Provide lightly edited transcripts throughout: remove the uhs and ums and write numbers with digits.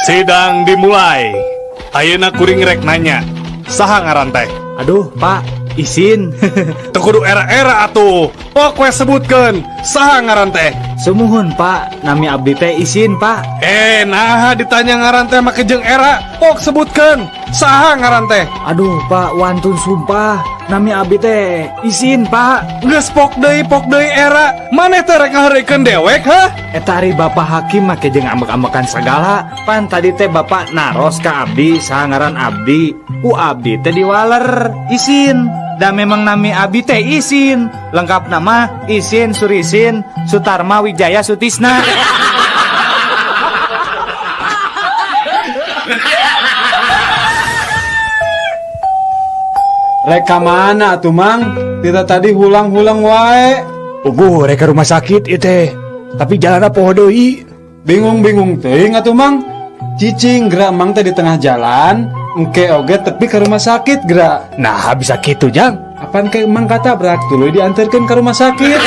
Sidang dimulai. Ayeuna kuring rek nanya. Saha ngaran teh? Aduh, Pak, isin. Teu kudu era-era atuh. Pok we sebutkeun. Saha ngaran teh? Sumuhun, Pak. Nami abdi teh Isin, Pak. Eh, nah ditanya ngaran teh make jeung era. Pok sebutkeun. Saha ngaran teh? Aduh, Pak, wantun sumpah. Nami abdi teh Isin, Pak. Geus pok deui era. Maneh teh rek ngaheureuikeun dewek, hah? Eta ari Bapak hakim make jeung ambek-ambekan sagala. Pan tadi teh Bapak naros ka abdi saha ngaran abdi. Ku abdi teh diwaler Isin. Da memang nami abdi teh Isin. Lengkap nama Isin Surisin Sutarma Wijaya Sutisna. Rek ka mana atuh, Mang? Kita tadi hulang-hulang wae. Puguh rek ka rumah sakit ieu teh. Tapi jalanna poho deui. Bingung-bingung teuing atuh, Mang. Cicing gerak Mang teh di tengah jalan, engke oge tepi ke rumah sakit gerak. Nah, bisa kitu, Jang. Apan ke Mang katabrak tuluy diantarkeun ke rumah sakit.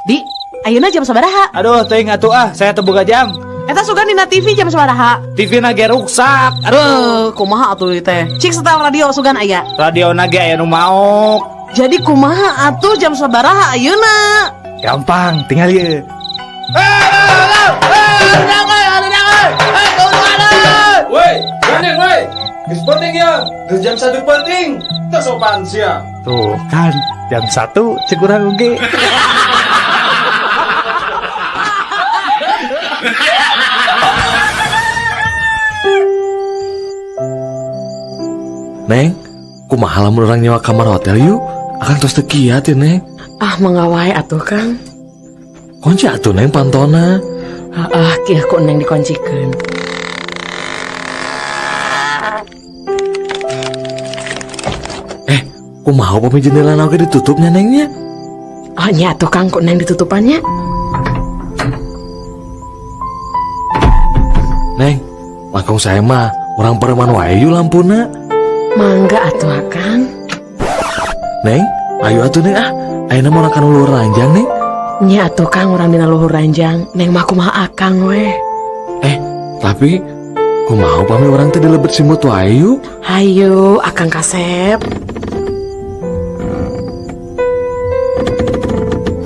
Di, ayeuna jam sabaraha? Aduh, teuing atuh ah, saya teu boga jam. Eta sugan dina TV jam sabaraha? TV na ge ruksak. Aduh, Kumaha atuh ieu teh? Cik setel radio sugan aya. Radio na ge aya nu maok. Jadi kumaha atuh jam sabaraha ayeuna? Gampang, tinggal ieu. Woi, gandeng woi. Geus penting ya, geus jam 1 penting. Teu sopan sia. Tuh kan, jam 1 cek urang oge. Neng, kumaha lamun urang nyewa kamar hotel yuk? Akang tos teu kiat ya, Neng. Ah, mangga wae atuh, Kang. Kunci atuh, Neng, pantona. Ah, ah kieu ku Neng dikuncikeun. Eh, kumaha upami jendela oge ditutupnya, Nengnya? Oh, nya atuh Kang ku Neng ditutupannya. Neng, langkung saya mah urang pareman wae yuk lampuna. Mangga atuh, Kang. Neng, ayo atuh Neng ah. Ayeuna mah urang kana luhur ranjang, Neng. Nya atuh Kang urang dina luhur ranjang. Neng mah kumaha akang we. Eh, tapi kumaha upami urang teh dilebet simut wae yuk? Hayu, Akang kasep.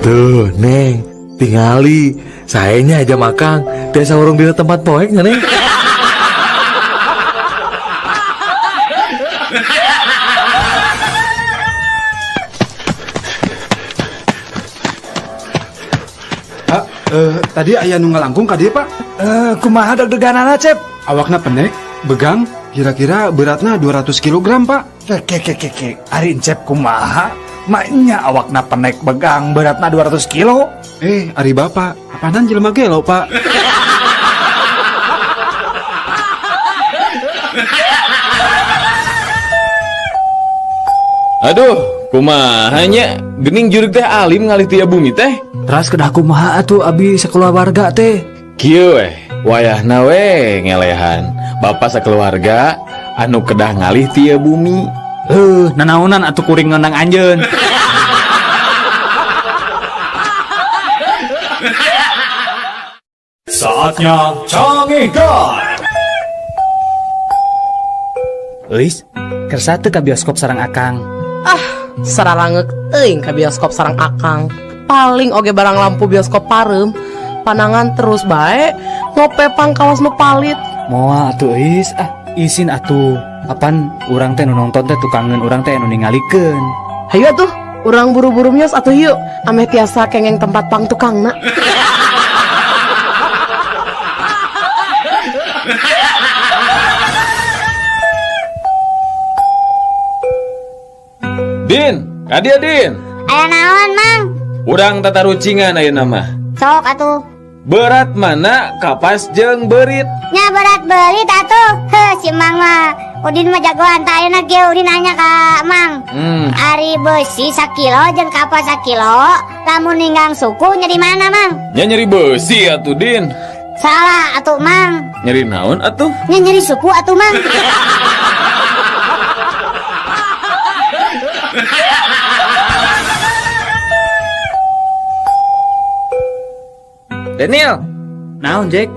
Tuh, Neng, tingali. Saenya aja makang, tiasa urung dina tempat poek nya, Neng. Pak, tadi aya nu ngalangkung ka dieu, Pak. Kumaha deg-deganana, Cep? Awakna pendek, begang, kira-kira beratna 200 kilogram, Pak. Ke ke ke ke. Ari Encep kumaha? Maknya awakna penek begang beratna 200 kilo. Eh, ari Bapak, apanan jelema gelo, Pak? Aduh, kumaha nya? Gening jurig teh alim ngalih ti bumi teh. Teras kedah kumaha atuh abi sakeluarga teh? Kieu weh, wayahna we ngelehan. Bapak sakeluarga anu kedah ngalih ti bumi. Nanaonan atuh kuring ngonang anjeun. Saatnya Canggihkan. Euis, kersa teu ka bioskop sareng Akang. Ah, saralangeuk teuing ka bioskop sareng Akang. Paling oge barang lampu bioskop pareum, panangan terus bae, ngope pangkawas nu palit. Moal atuh Euis, ah isin atuh. Apan urang teh nu nonton teh tukangeun urang teh anu ningalikeun. Hayu atuh, urang buru-buru mios atuh yuk, ameh tiasa kengeng tempat pang tukangna. Din, ka dieu Din. Aya naon, Mang? Urang tatarucingan ayeuna mah. Sok atuh. Berat mana kapas jeung beurit? Nya berat beurit atuh. Heuh, si Mang mah. Udin mah jagoan tah ayeuna ge Udin nanya ka Mang. Ari beusi sakilo jeung kapas sakilo, lamun ninggang suku nyeri mana, Mang? Nya nyeri beusi atuh, Din. Salah atuh, Mang. Nyeri naon atuh? Nya nyeri suku atuh, Mang. Daniel, Naon Jack?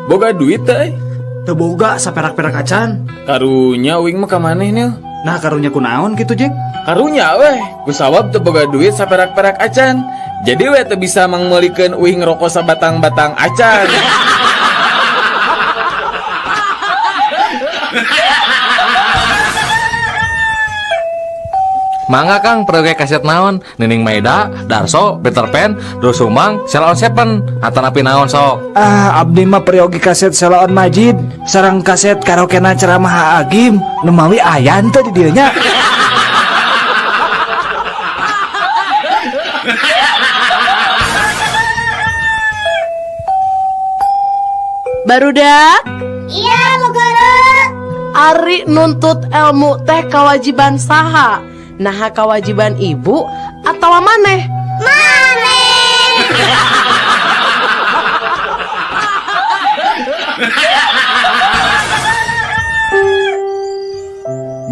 Boga duit teh euy? Teu boga saperak-perak acan. Karunya uing mah ka maneh, Nil. Nah karunya kunaon kitu Jack? Karunya weh, kusabab teu boga duit saperak-perak acan. Jadi we teu bisa mangmeulikeun uing rokok sabatang-batang acan. Mangga Kang, peryogi kaset naon? Nining Meida, Darso, Peter Pan, Doel Sumbang, Sheila on 7, atanapi naon sok? Ah, abdi mah peryogi kaset Sheila on Majid, sareng kaset karaokena ceramah Aa Gym, nu mawi aya henteu di dieu nya. Barudak. Iya, Bu Guru. Ari nuntut ilmu teh kewajiban saha? Naha kewajiban ibu atau maneh? Maneh.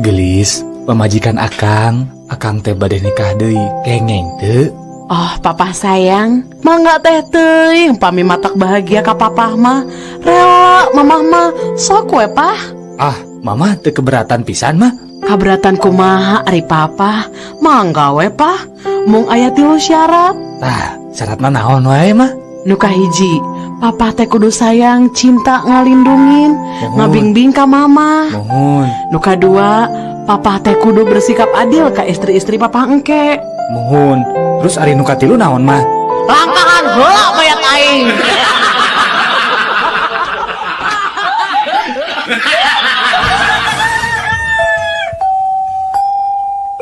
Gelis, pamajikan akang, akang teh bade nikah deui, kengeng teu? Oh, papa sayang, mangga teh teuing pami matak bahagia ka papah mah. Rela mamah mah, sok we pah. Ah, mama teu keberatan pisan mah. Kaberatan kumaha ari papa? Mangga we pah. Mung aya 3 syarat. Tah, syaratna naon wae mah? Nu kahiji, papa teh kudu sayang, cinta ngalindungin, Mohon. ngabingbing ka mama. Mohon. Nu kadua, papa teh kudu bersikap adil ka istri-istri papa engke. Mohon. Terus ari nu katilu naon mah? Langkahan heula mayat aing.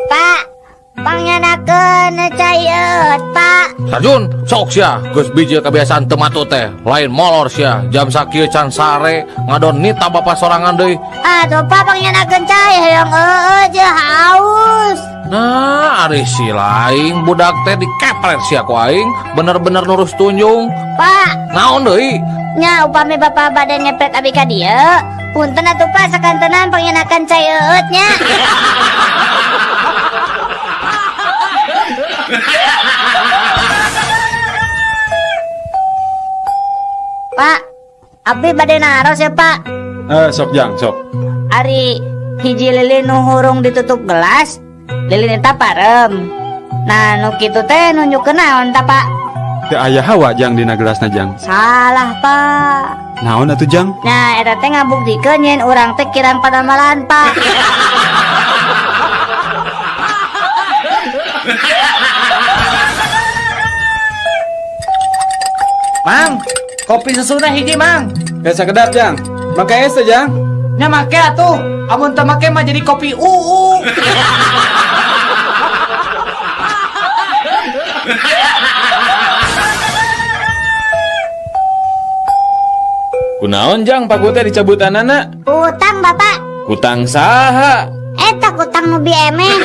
Pak, pangyanakeun cai eut, Pak. Sarjun, sok sia, geus bijil kebiasaan teu matut teh, lain molor sia, jam sakieu can sare, ngadon nita bapa sorangan deui. Atuh Pak pangyanakeun cai hoyong eueuh jeung haus. Nah, ari si laing budak teh dikepret sia ku aing, bener-bener nurus tunjung. Pak, naon deui? Nya upami bapa bade ngepret abi ka dieu, punten atuh Pak sakantenan pangyanakeun cai eueut nya. Pak, abdi bade naros ya Pak. Sok jang, sok. Ari hiji lilin nu hurung ditutup gelas, lilin eta parem. Nah, nu kitu teh nunjukkeun naon ta Pak? Teu aya hawa jang dina gelasna jang. Salah Pak. Naon atuh jang? Nah, eta teh ngabuktikeun nyen urang teh kirang padamalan Pak. Mang, kopi susuna hiji Mang. Ya sakedap jang. Make es teh jang. Nya make atuh. Amun teu make mah jadi kopi uu. Kunaon jang paku teh dicabutanana? Utang Bapak. Kutang saha? Eta kutang nu biemen.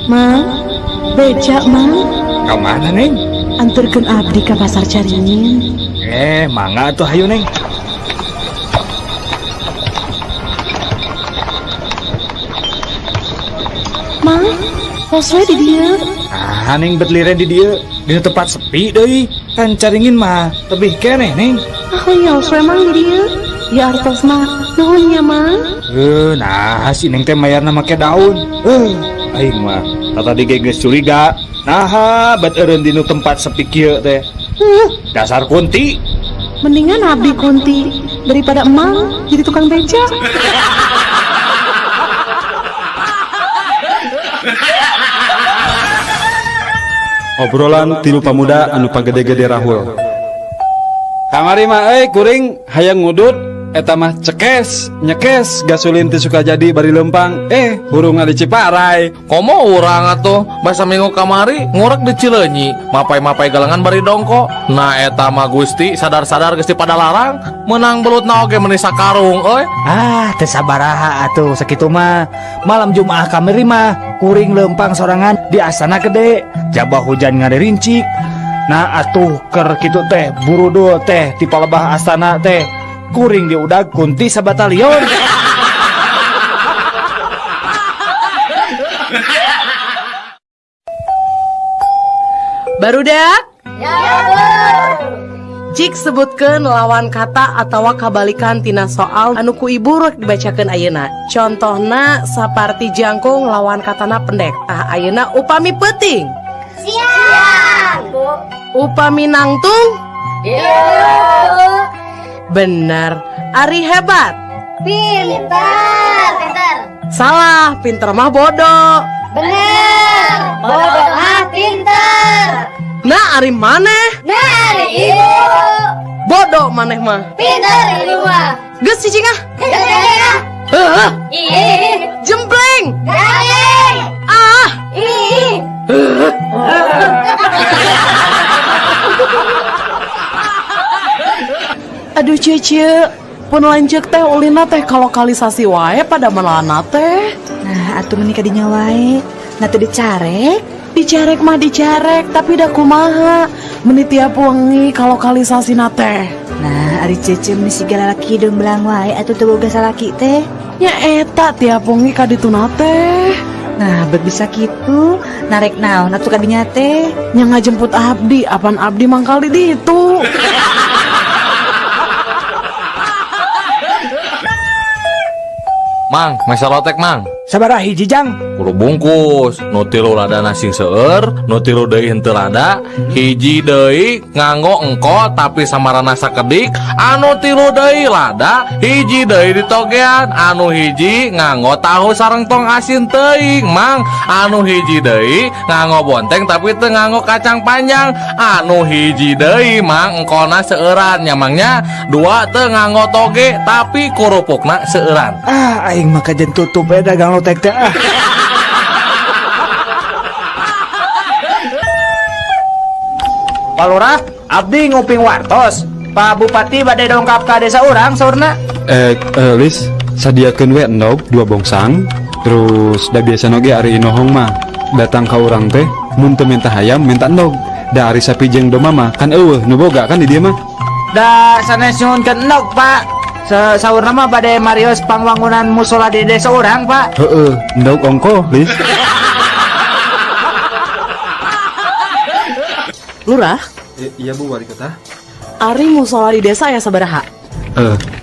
Mang, beca Mang. Ka mana Neng? Anterkeun abdi ka pasar Caringin. Mangga atuh hayu Neng. Mang, kos we di dieu. Ah, Neng bet liren di dieu, di tempat sepi deui. Kan Caringin mah tebih keneh Neng. Ah, yos we Mang di dieu. Ya artos mah, nuhun nya Mang. Nah si Neng teh mayarna make daun. Aing mah tadi ge geus curiga. Naha bet eureun dinu tempat sepi kieu teh. Dasar kunti. Mendingan abdi kunti daripada emang jadi tukang beca. Obrolan tilu pamuda anu pagede-gede rahul. Kamari mah euy kuring hayang ngudut eta mah cekes nyekes gasolin teh suka jadi bari lempang hurungna di Ciparai. Komo urang atuh basa minggu kamari ngurek di Cileunyi mapai-mapai galengan bari dongko. Nah eta mah Gusti sadar-sadar geus dipadalarang menang belutna oge meuni sakarung euy. Ah teu sabaraha atuh sakitu mah. Malam Jumaah kamari mah kuring lempang sorangan di Astana Gede jabah hujan ngaririncik. Nah atuh ker kitu teh burudul teh ti palebah astana teh kuring diudag kunti sabatalion. Barudak? Ya, Bu. Cik sebutkeun lawan kata atawa kabalikan tina soal anu ku ibu rek dibacakeun ayeuna. Contohna saparti jangkung lawan katana pendek. Tah, ayeuna upami peuting. Siang, Bu. Upami nangtung? Iya, Bu. Bener. Ari hebat. Pintar. Pintar. Salah, pinter mah bodoh. Bener. Bodoh mah pintar. Nah, ari maneh? Nah, ari ibu. Bodoh maneh mah. Pintar ibu mah. Geus cicing ah. Geus cicing ah. Heuh. Ih. Jempleng. Garing. Ah. Ih. Aduh cece, pun lanceuk teh ulina teh kalokalisasi wae pada melana teh. Nah, atuh meni kadinya wae. Nah, teu dicarek. Dicarek mah dicarek, tapi da kumaha? Meni tiap wengi kalokalisasina teh. Nah, ari cece meni siga lalaki hideung belang wae atuh teu boga salaki teh. Nya eta tiap wengi ka dituna teh. Nah, bet bisa kitu, narek naon atuh kadinya teh? Nya ngajemput abdi, apan abdi mangkal di ditu. Mang, mesa lotek mang. Sabaraha hiji, Jang? 10 bungkus. Nu tilu ladana sing seueur, nu tilu deui henteu lada, hiji deui nganggo engko tapi samarana sakedik, anu tilu deui lada, hiji deui ditogean, anu hiji nganggo tahu sareng tong asin teuing, Mang, anu hiji deui nganggo bonteng tapi teu nganggo kacang panjang, anu hiji deui mang engkona seueuran nya mangnya, dua teu nganggo toge tapi kurupukna seueuran. Ah, aing mah kajen tutup we dagang lotek teh ah. Pak Lurah, abdi nguping wartos. Pak Bupati bade dongkap ka desa urang saurna. Lis, sadiakeun we endog 2 bongsang. Terus da biasa oge ari inohong mah datang ka urang teh mun teu minta hayam minta endog. Da ari sapi jeung domba mah kan eueuh nu boga kan di dieu mah. Da sanes nyuhunkeun endog, Pak. Saurna mah bade marios pangwangunan musola di desa urang, Pak. Heeh, endog ongko, Lis. Lurah? Iya Bu Wali Kota. Ari musola di desa aya sabaraha?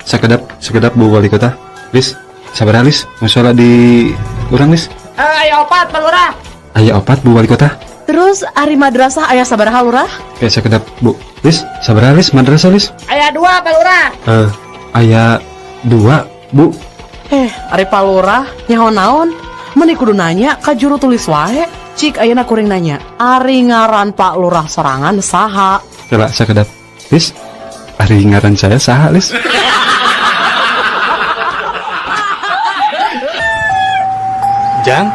Sekedap Bu Wali Kota. Lis, sabaraha Lis? Musola di urang Lis? Aya opat Pak Lurah. Aya opat Bu Wali Kota. Terus ari madrasah aya sabaraha Lurah? Oke, sekedap Bu. Lis, sabaraha Lis madrasah Lis? Aya 2 Pak Lurah. Aya 2 Bu. Ari Pak Lurah nyaho naon? Meni kudu nanya ka juru tulis wae. Cik ayeuna kuring nanya, ari ngaran Pak Lurah sorangan saha? Coba sakedap. Lis, ari ngaran saya saha, Lis? Jang,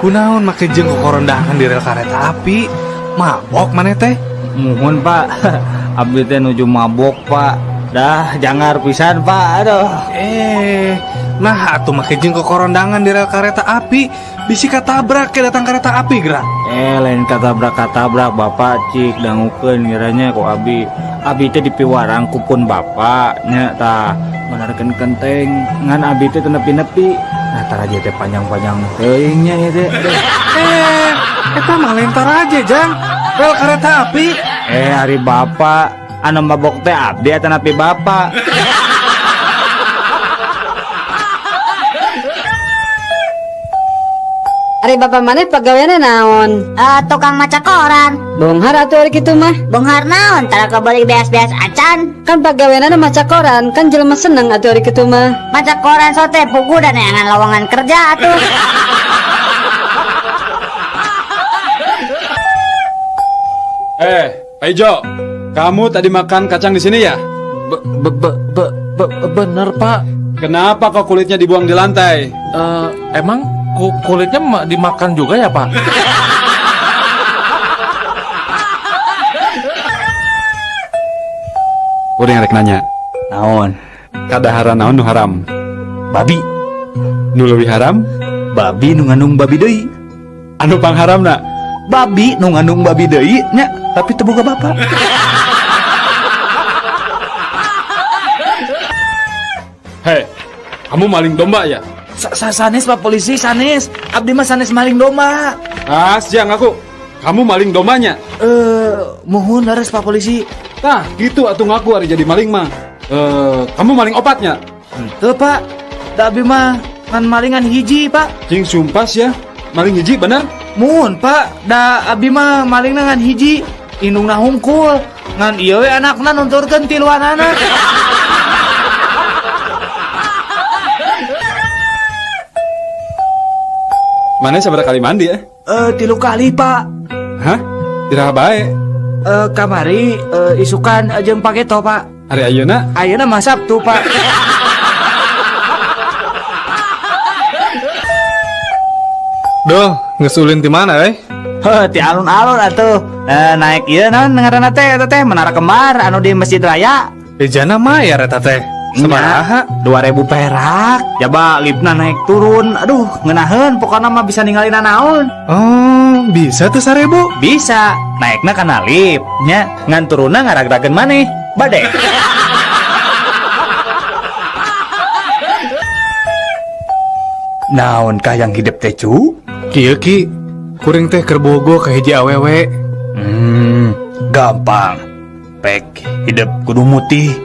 kunaon make jeung kokorondangan di rel kareta api? Mabok maneh teh? Muhun, Pak. Abdi teh nuju mabok, Pak. Dah jangar pisan, Pak. Aduh. Nah atuh make jeung kokorondangan di rel kareta api. Bisi katabrak ke datang kereta api gerak. Lain katabrak-katabrak Bapak cik dangukeun ngiranya ku abi. Abi teh dipiwarang ku pun bapak nya tah menarkeun kenteng ngan abi teh teu nepi-nepi. Nah taraje teh panjang-panjang teuing nya ieu teh. Eta mah lain taraje, Jang. Rel kereta api. Ari bapak anu mabok teh abdi atanapi bapak. Ari bapak maneh pagaweanna naon? Tukang maca koran. Bonghar atuh ari kitu mah. Bonghar naon? Tara kabalik beas-beas acan. Kan pagaweanna maca koran, kan jelema seneng atuh ari kitu mah. Maca koran sote pugu dan neangan lowongan kerja atuh. Pak Ijo, kamu tadi makan kacang di sini ya? Bener, Pak. Kenapa kok kulitnya dibuang di lantai? Emang kulitnya dimakan juga ya, Pak? Udah rek nanya. Naon? Kadaharan naon nu haram? Babi. Nu leuwih haram? Babi nu ngandung babi deui. Anu pangharamna? Babi nu ngandung babi deui nya, tapi teu boga bapak. Hei, kamu maling domba ya? Sanes Pak Polisi, sanes. Abdi mah sanes maling domba. Ah, siang aku. Kamu maling dombanya? Muhun leres Pak Polisi. Tah, gitu atuh ngaku ari jadi maling mah. Kamu maling opatnya? Henteu, Pak. Da abi mah ngan malingan hiji, Pak. Cing sumpah ya, maling hiji bener? Muhun, Pak. Da abi mah malingna ngan hiji, indungna hungkul. Ngan ieu we anakna nunturkeun tiluanana. Mana sabaraha kali mandi ya? 3 kali, Pak. Hah? Iraha bae? Kamari isukan jeung paketo, Pak. Hari ayeuna? Ayeuna mah Sabtu, Pak. Duh, geus ulin ti mana euy? Heuh, ti alun-alun atuh. Naik ieu naon ngaranna teh eta teh Menara Kembar anu di Masjid Raya. Ejana mayar eta teh. Sabaraha? 2000 perak. Jaba liftna naik turun. Aduh, ngeunaheun pokona mah bisa ningali nanaon. Oh, bisa tuh 1000? Bisa. Naikna kana lift nya, ngan turunna ngaragrageun maneh. Bade. Naon kah yang hidup teh, cu? Kieu ki, kuring teh keur bogo ka hiji awewe. Gampang. Pek hidup kudu mutih.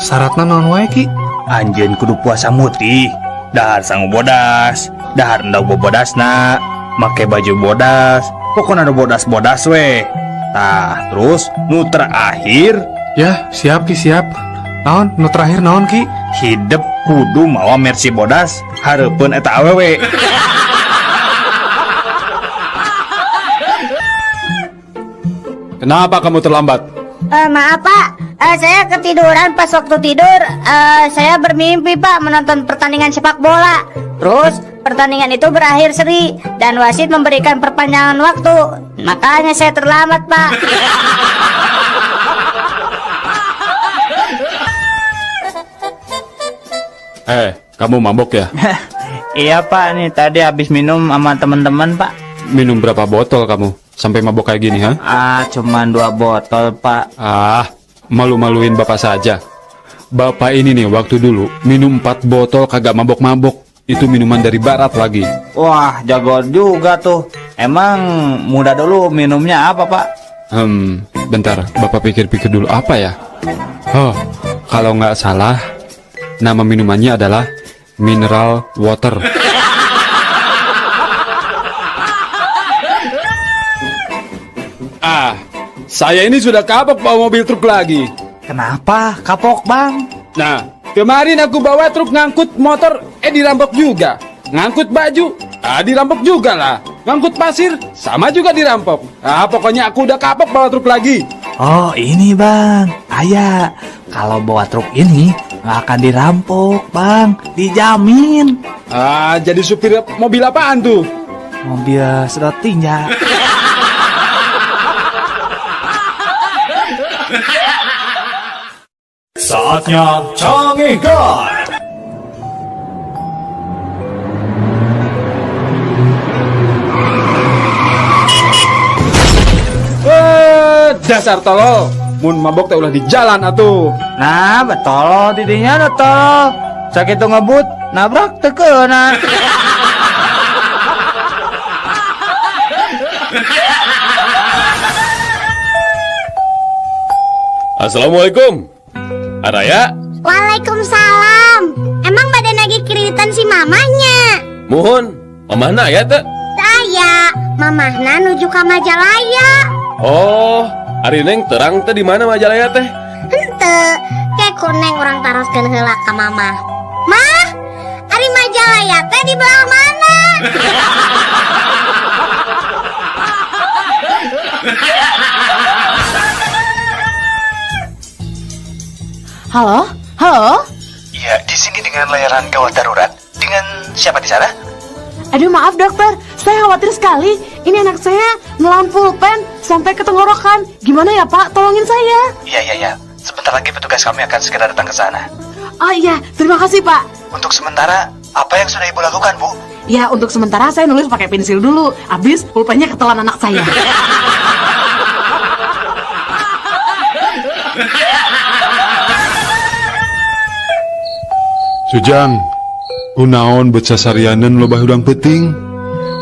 Syaratna naon wae ki? Anjeun kudu puasa mutih, dahar sangu bodas, dahar endog bobodasna, make baju bodas, pokona nu bodas-bodas we. Tah, terus nu terakhir. Ya, siap ki, siap. Naon nu terakhir naon ki? Hidup kudu mawa Mercy bodas hareupeun eta awewe. Kenapa kamu terlambat? Maaf Pak, saya ketiduran pas waktu tidur. Saya bermimpi Pak menonton pertandingan sepak bola. Terus pertandingan itu berakhir seri dan wasit memberikan perpanjangan waktu. Makanya saya terlambat Pak. Kamu mabok ya? Iya Pak, nih tadi habis minum sama teman-teman Pak. Minum berapa botol kamu sampai mabok kayak gini, ha? Ah, cuman 2 botol Pak. Ah, malu-maluin bapak saja. Bapak ini nih waktu dulu minum 4 botol kagak mabok-mabok. Itu minuman dari barat lagi. Wah, jago juga tuh. Emang muda dulu minumnya apa Pak? Bentar, bapak pikir-pikir dulu apa ya? Oh, kalau nggak salah nama minumannya adalah mineral water. Ah, saya ini sudah kapok bawa mobil truk lagi. Kenapa kapok Bang? Nah, kemarin aku bawa truk ngangkut motor, dirampok juga. Ngangkut baju, dirampok juga lah. Ngangkut pasir, sama juga dirampok. Ah, pokoknya aku udah kapok bawa truk lagi. Oh, ini Bang, ayah. Kalau bawa truk ini nggak akan dirampok Bang, dijamin. Ah, jadi supir mobil apaan tuh? Mobil sedot tinja. Saatnya Cangehgar. Dasar tolol, mun mabok teh ulah di jalan atuh. Nah, betul tidinya betul. Sakitu ngebut, nabrak teu keuna. Assalamualaikum. Araya. Waalaikumsalam. Emang badan lagi kreditan si mamahnya? Muhun, mamahna aya teu? Teu aya, mamahna nuju ka Majalaya. Oh, ari Neng terang teh di mana Majalaya teh? Henteu, ke ku Neng urang taroskeun heula ka mamah. Mah, ari Majalaya teh di belah mana? Halo? Halo? Iya, di sini dengan layanan gawat darurat. Dengan siapa di sana? Aduh, maaf dokter, saya khawatir sekali. Ini anak saya nelan pulpen sampai ke tenggorokan. Gimana ya Pak? Tolongin saya. Iya. Sebentar lagi petugas kami akan segera datang ke sana. Oh iya, terima kasih Pak. Untuk sementara, apa yang sudah Ibu lakukan Bu? Ya, untuk sementara saya nulis pakai pensil dulu. Habis pulpennya ketelan anak saya. Sujang, kunaon bet sasarianeun loba hudang peuting.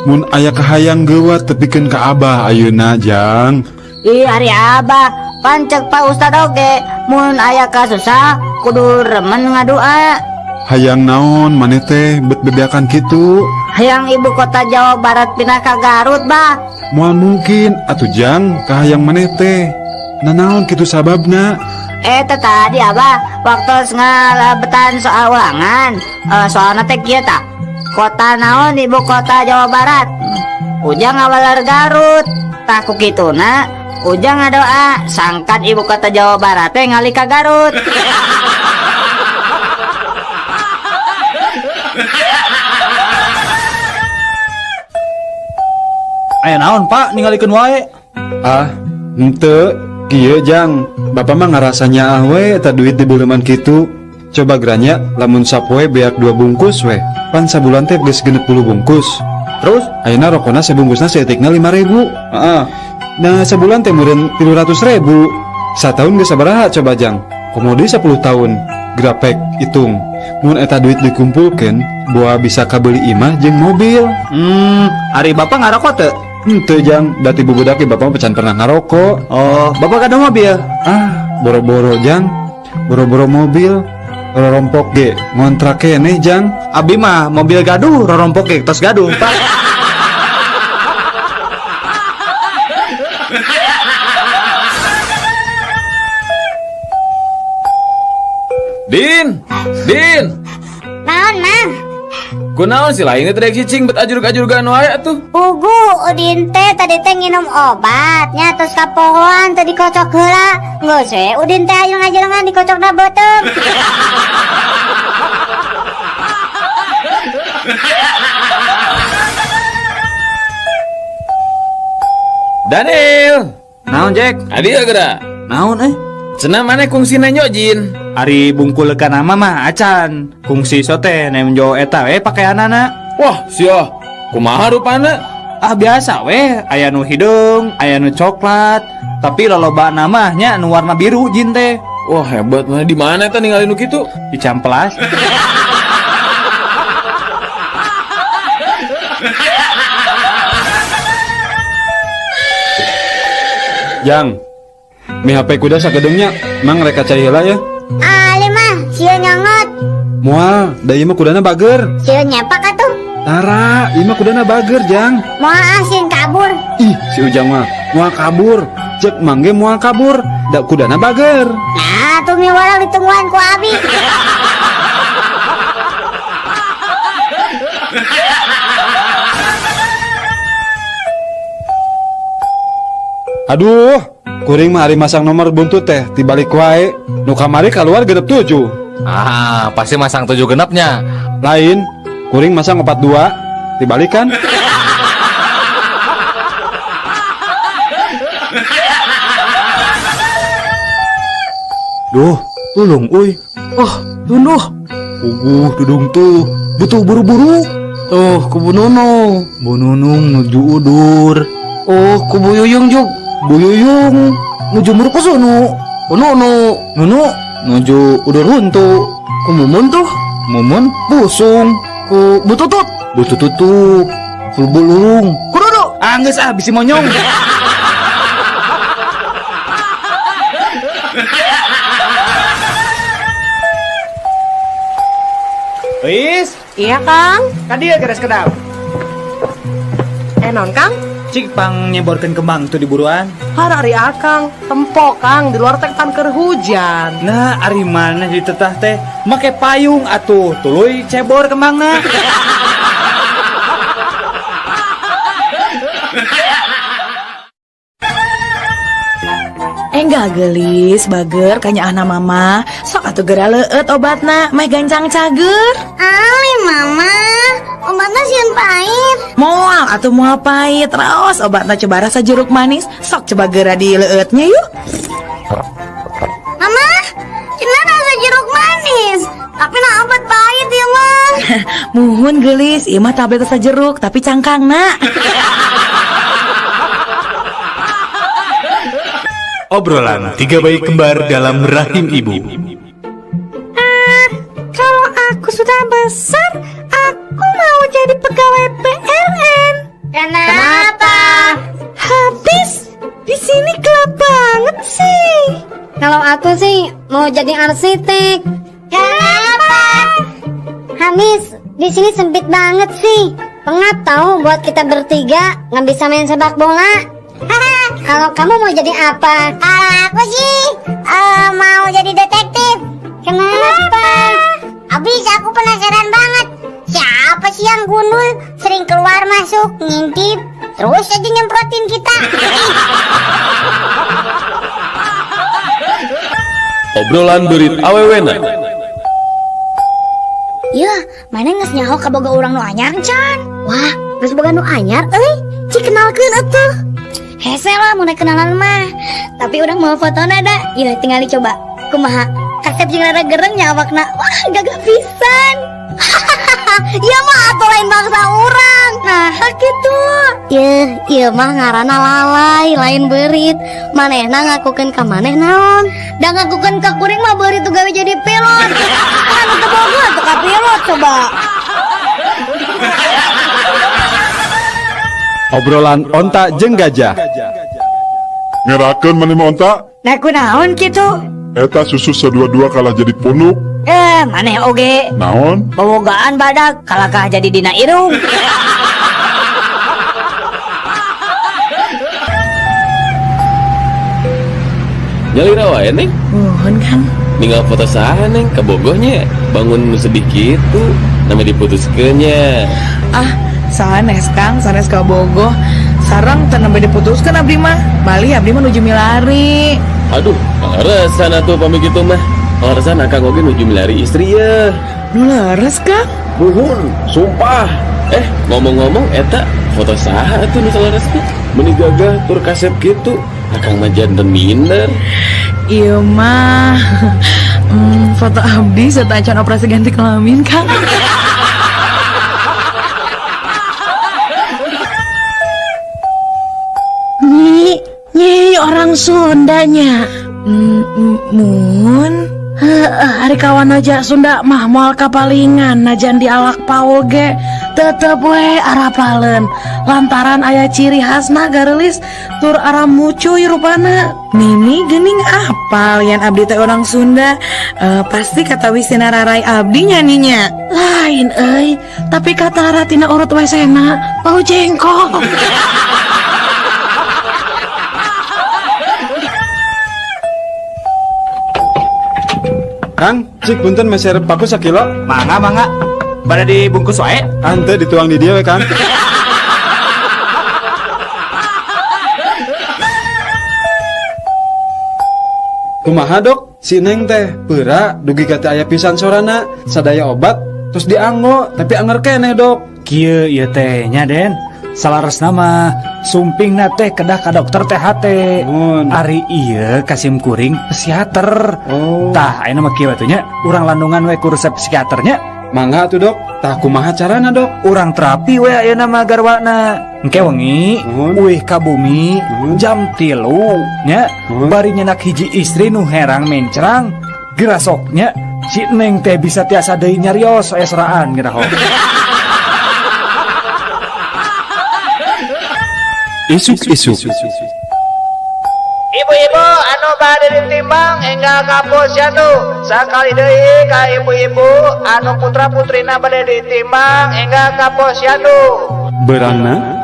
Mun aya kahayang geuwat tepikeun ka Abah ayeuna, Jang. Ih, ari Abah, pan cek Pak Ustad oge, mun aya kasusah kudu remen ngadua. Hayang naon maneh teh bet bebeakan kitu? Hayang ibu kota Jawa Barat pindah ka Garut, Bah. Moal mungkin atuh, Jang, kahayang maneh teh. Nanaon kitu sababna? Teh tadi Abah waktu ngalebetan soal ulangan, soalna teh kieu tah. Kota naon ibu kota Jawa Barat? Ujang ngawaler Garut. Tah ku kituna Ujang ngadoa sangkan ibu kota Jawa Barat teh ngalih ka Garut. Aya naon, Pak, ningalikeun wae? Ah, henteu kieu, Jang. Bapak mah ngarasa nyaah we eta duit dibeuleman kitu. Coba geranya lamun sapoe beak 2 bungkus we. Pan sabulan teh geus 60 bungkus. Terus ayeuna rokona sabungkusna saeutikna 5.000. Heeh. Nah, sabulan teh meureun 300.000. Sataun geus sabaraha coba, Jang? Komo deui 10 tahun. Grapek hitung. Mun eta duit dikumpulkeun, boa bisa kabeli imah jeung mobil. Ari bapak ngarokok teu? Henteu, Jang, da ti bubudak ge bapak mah can pernah ngarokok. Oh, bapak kada mobil? Ah, boro-boro, Jang. Boro-boro mobil. Rorompok ge ngontrak keneh, Jang. Abi mah mobil gaduh, rorompok ge tos gaduh, Pak. Din, Din. Naon, Mang? Kunaon si lain teh cicing bet ajurug-ajurugan wae atuh. Pugu Udin teh tadi teh nginum obat nya terus kapohoan teh dikocok heula. Geus we Udin teh ajreng-ajrengan dikocokna beuteung. Daniel. Naon, Jack? Adi geura. Naon eh? Cenah maneh kungsi nenjo jin. Ari bungkul kana mah acan. Kungsi sote nemjo eta we pakaianana. Wah, sia. Kumaha rupana? Ah, biasa we, aya nu hideung, aya nu coklat. Tapi lolobana mah nya nu warna biru jin teh. Wah, hebat mah. Di mana eta ningali nu kitu? Di Cihampelas. Jang, mi HP kuda sakedeungnya, mang reka cai heula ya. Ali mah, sieun nyongot. Moal, da ieu mah kudana bager. Sieun nyepak atuh. Tara, ieu mah kudana bager, Jang. Moal ah, sieun kabur. Ih, si Ujang mah moal kabur. Cek mang ge moal kabur, da kudana bager. Nah, tuh mi walang ditungguan ku abi. Aduh, kuring mah ari masang nomor buntut teh tibalik wae. Nu kamari keluar genep 7. Ah, pasti masang 7 genepnya. Lain, kuring masang 42, tibalikan. Duh, tulung uy. Oh, tunduh. Puguh dudung tuh, butuh buru-buru. Tuh, kubu Nunung. Bu Nunung nuju udur. Oh, kubu Yuyung jug. Bu Yuyung nuju murkusunu. Nunu. Nunu nuju udur huntu. Ku Mumun tuh. Mumun busung. Ku Bututut. Bututut tuh bululung. Ku Dudu. Anggeus ah bisi monyong. Wis? Iya, Kang. Ka dieu geres kedap. Non, Kang? Cik pang nyeborkeun kembang tuh di buruan. Har ari Akang, tempo Kang di luar teh pan keur hujan. Nah, ari maneh ditetah teh make payung atuh, tuluy cebor kembangna. Enggak gelis, bager kanya anak mama. Sok atuh geura leueut obatna, meh gancang cager. Ali mama, obatna sieun pahit. Moal atuh moal pahit, raos obatna coba rasa jeruk manis. Sok coba geura dileueutnya yuk. Mama, cenah rasa jeruk manis, tapi nah obat pahit ya mah. Muhun gelis, ieu mah tablet rasa jeruk tapi cangkangna. Obrolan 3 bayi kembar dalam rahim ibu. Kalau aku sudah besar, aku mau jadi pegawai PLN. Kenapa? Habis di sini gelap banget sih. Kalau aku sih mau jadi arsitek. Kenapa? Habis di sini sempit banget sih. Pengap tahu buat kita bertiga nggak bisa main sepak bola. Kalau kamu mau jadi apa? Kalau aku sih mau jadi detektif. Kenapa? Habis aku penasaran banget. Siapa sih yang gundul sering keluar masuk ngintip terus aja nyemprotin kita. Obrolan beurit awewena. Yeuh, maneh geus nyaho kaboga urang nu anyar can? Wah, geus boga nu anyar euy. Cik kenalkeun atuh. Hese lah mun kenalan mah. Tapi urang mawa fotona da. Yeuh, tinggal dicoba. Kumaha? Kasep jeung rada gereng nya awakna. Wah, gagah pisan. Ieu mah atuh lain bangsa urang. Nah, kitu. Yeuh, ieu mah ngaranna lalai, lain beurit. Manehna ngakukeun ka maneh naon? Da ngakukeun ka kuring mah beurit tuh gawe jadi pilot. Kan teu boga atuh ka pilot coba. Obrolan onta jeung gajah. Ngerakeun maneh mah onta? Nah, kunaon kitu? Eta susu sadua-dua kalah jadi punuk. Eh, maneh oge. Naon? Bobogaan badak kalakah jadi dina irung. Nyalira wae, Neng. Muhun, Kang. Ninggal foto saha, Neng, kabogohnya. Bangun nu sedih kitu, nama diputuskeun nya. Ah, sanes Kang, sanes kabogoh. Sareng teu nembe diputuskeun abdi mah. Malih abdi mah nuju milari. Aduh, paleresan atuh pami kitu mah. Paleresan akang oge nuju milari istri ya. Nu leres, Kang? Nuhun, sumpah. Eh, ngomong-ngomong eta foto saha atuh nu saleresna? Meuni gagah tur kasep kitu. Akang mah janten minder. Ieu mah foto abdi sateuacan operasi ganti kelamin, Kang. Nyi, nyi orang Sundanya. Mun. Heeh, ari kawan aja Sunda mah moal kapalingan najan dialak paul ge tetep we arapaleun lantaran aya ciri khasna gareulis tur aramucuy rupana. Nini geuning apal yan abdi teh orang Sunda. Pasti kata wisina rarai abdi nya ninya. Lain euy, tapi kata ratina urut wesena bau jengkol. Kang, cik punten meser paku sakilo. Mangga, mangga. Bade dibungkus wae. Henteu dituang di dieu we, Kang. Kumaha dok? Si Neng teh peura dugi ka teu aya pisan sorana, sadaya obat terus dianggo tapi anger keneh dok. Kieu ieu teh nya Den. Salaresna mah sumpingna teh kedah ka dokter THT. Ari ieu kasim kuring psikiater. Oh. Tah ayeuna mah kieu atuh nya, urang landungan we ku resep psikiaternya. Mangga atuh dok. Tah kumaha carana dok? Urang terapi we ayeuna mah garwana. Engke wengi uih ka bumi jam 3 nya, bari nyenak hiji istri nu herang mencrang gerasoknya si Neng teh bisa tiasa deui nyarios aya soraan ngeraho. Isuk-isuk. Ibu-ibu anu bade ditimbang enggal ka posyandu. Sakali deui ka ibu-ibu anu putra-putrina bade ditimbang enggal ka posyandu. Berangna?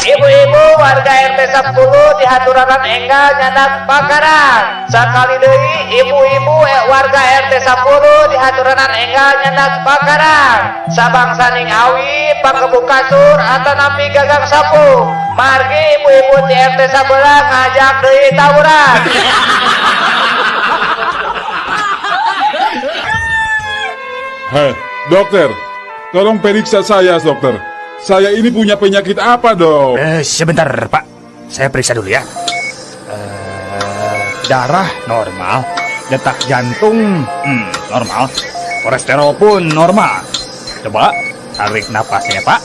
Ibu-ibu warga RT 10 dihaturanan enggal nyandak bakaran. Sakali deui ibu-ibu warga RT 10 dihaturanan enggal nyandak bakaran. Sabangsaning awi panggebuk kasur atanapi gagang sapu. Margi ibu-ibu di RT 11 ngajak deui tawuran. Hei, dokter, tolong periksa saya, dokter. Saya ini punya penyakit apa, dok? Sebentar, Pak. Saya periksa dulu ya. Darah normal, detak jantung normal, kolesterol pun normal. Coba tarik napasnya, Pak.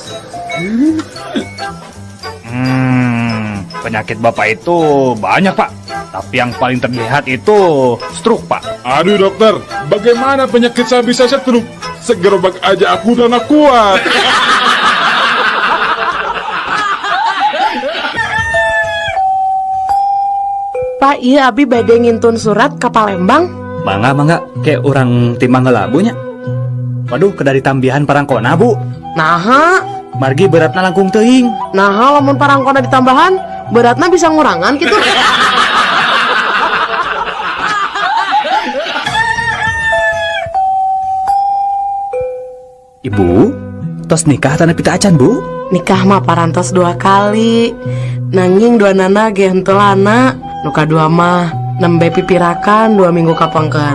Penyakit Bapak itu banyak, Pak. Tapi yang paling terlihat itu stroke, Pak. Aduh, dokter, bagaimana penyakit saya bisa stroke? Segerobak aja aku udah nggak kuat. Pak, ieu abi bade ngintun surat ka Palembang. Mangga mangga, ke urang timbang heula Bu nya. Waduh, kedah ditambihan parangkona Bu. Naha? Margi beratna langkung teuing. Naha lamun parangkona ditambahan, beratna bisa ngurangan gitu. Ibu, tos nikah tanda pita acan Bu? Nikah mah parantos 2 kali. Nanging dua nana ge henteu lana. Nu kadua mah nembe pipirakan 2 minggu kapengker.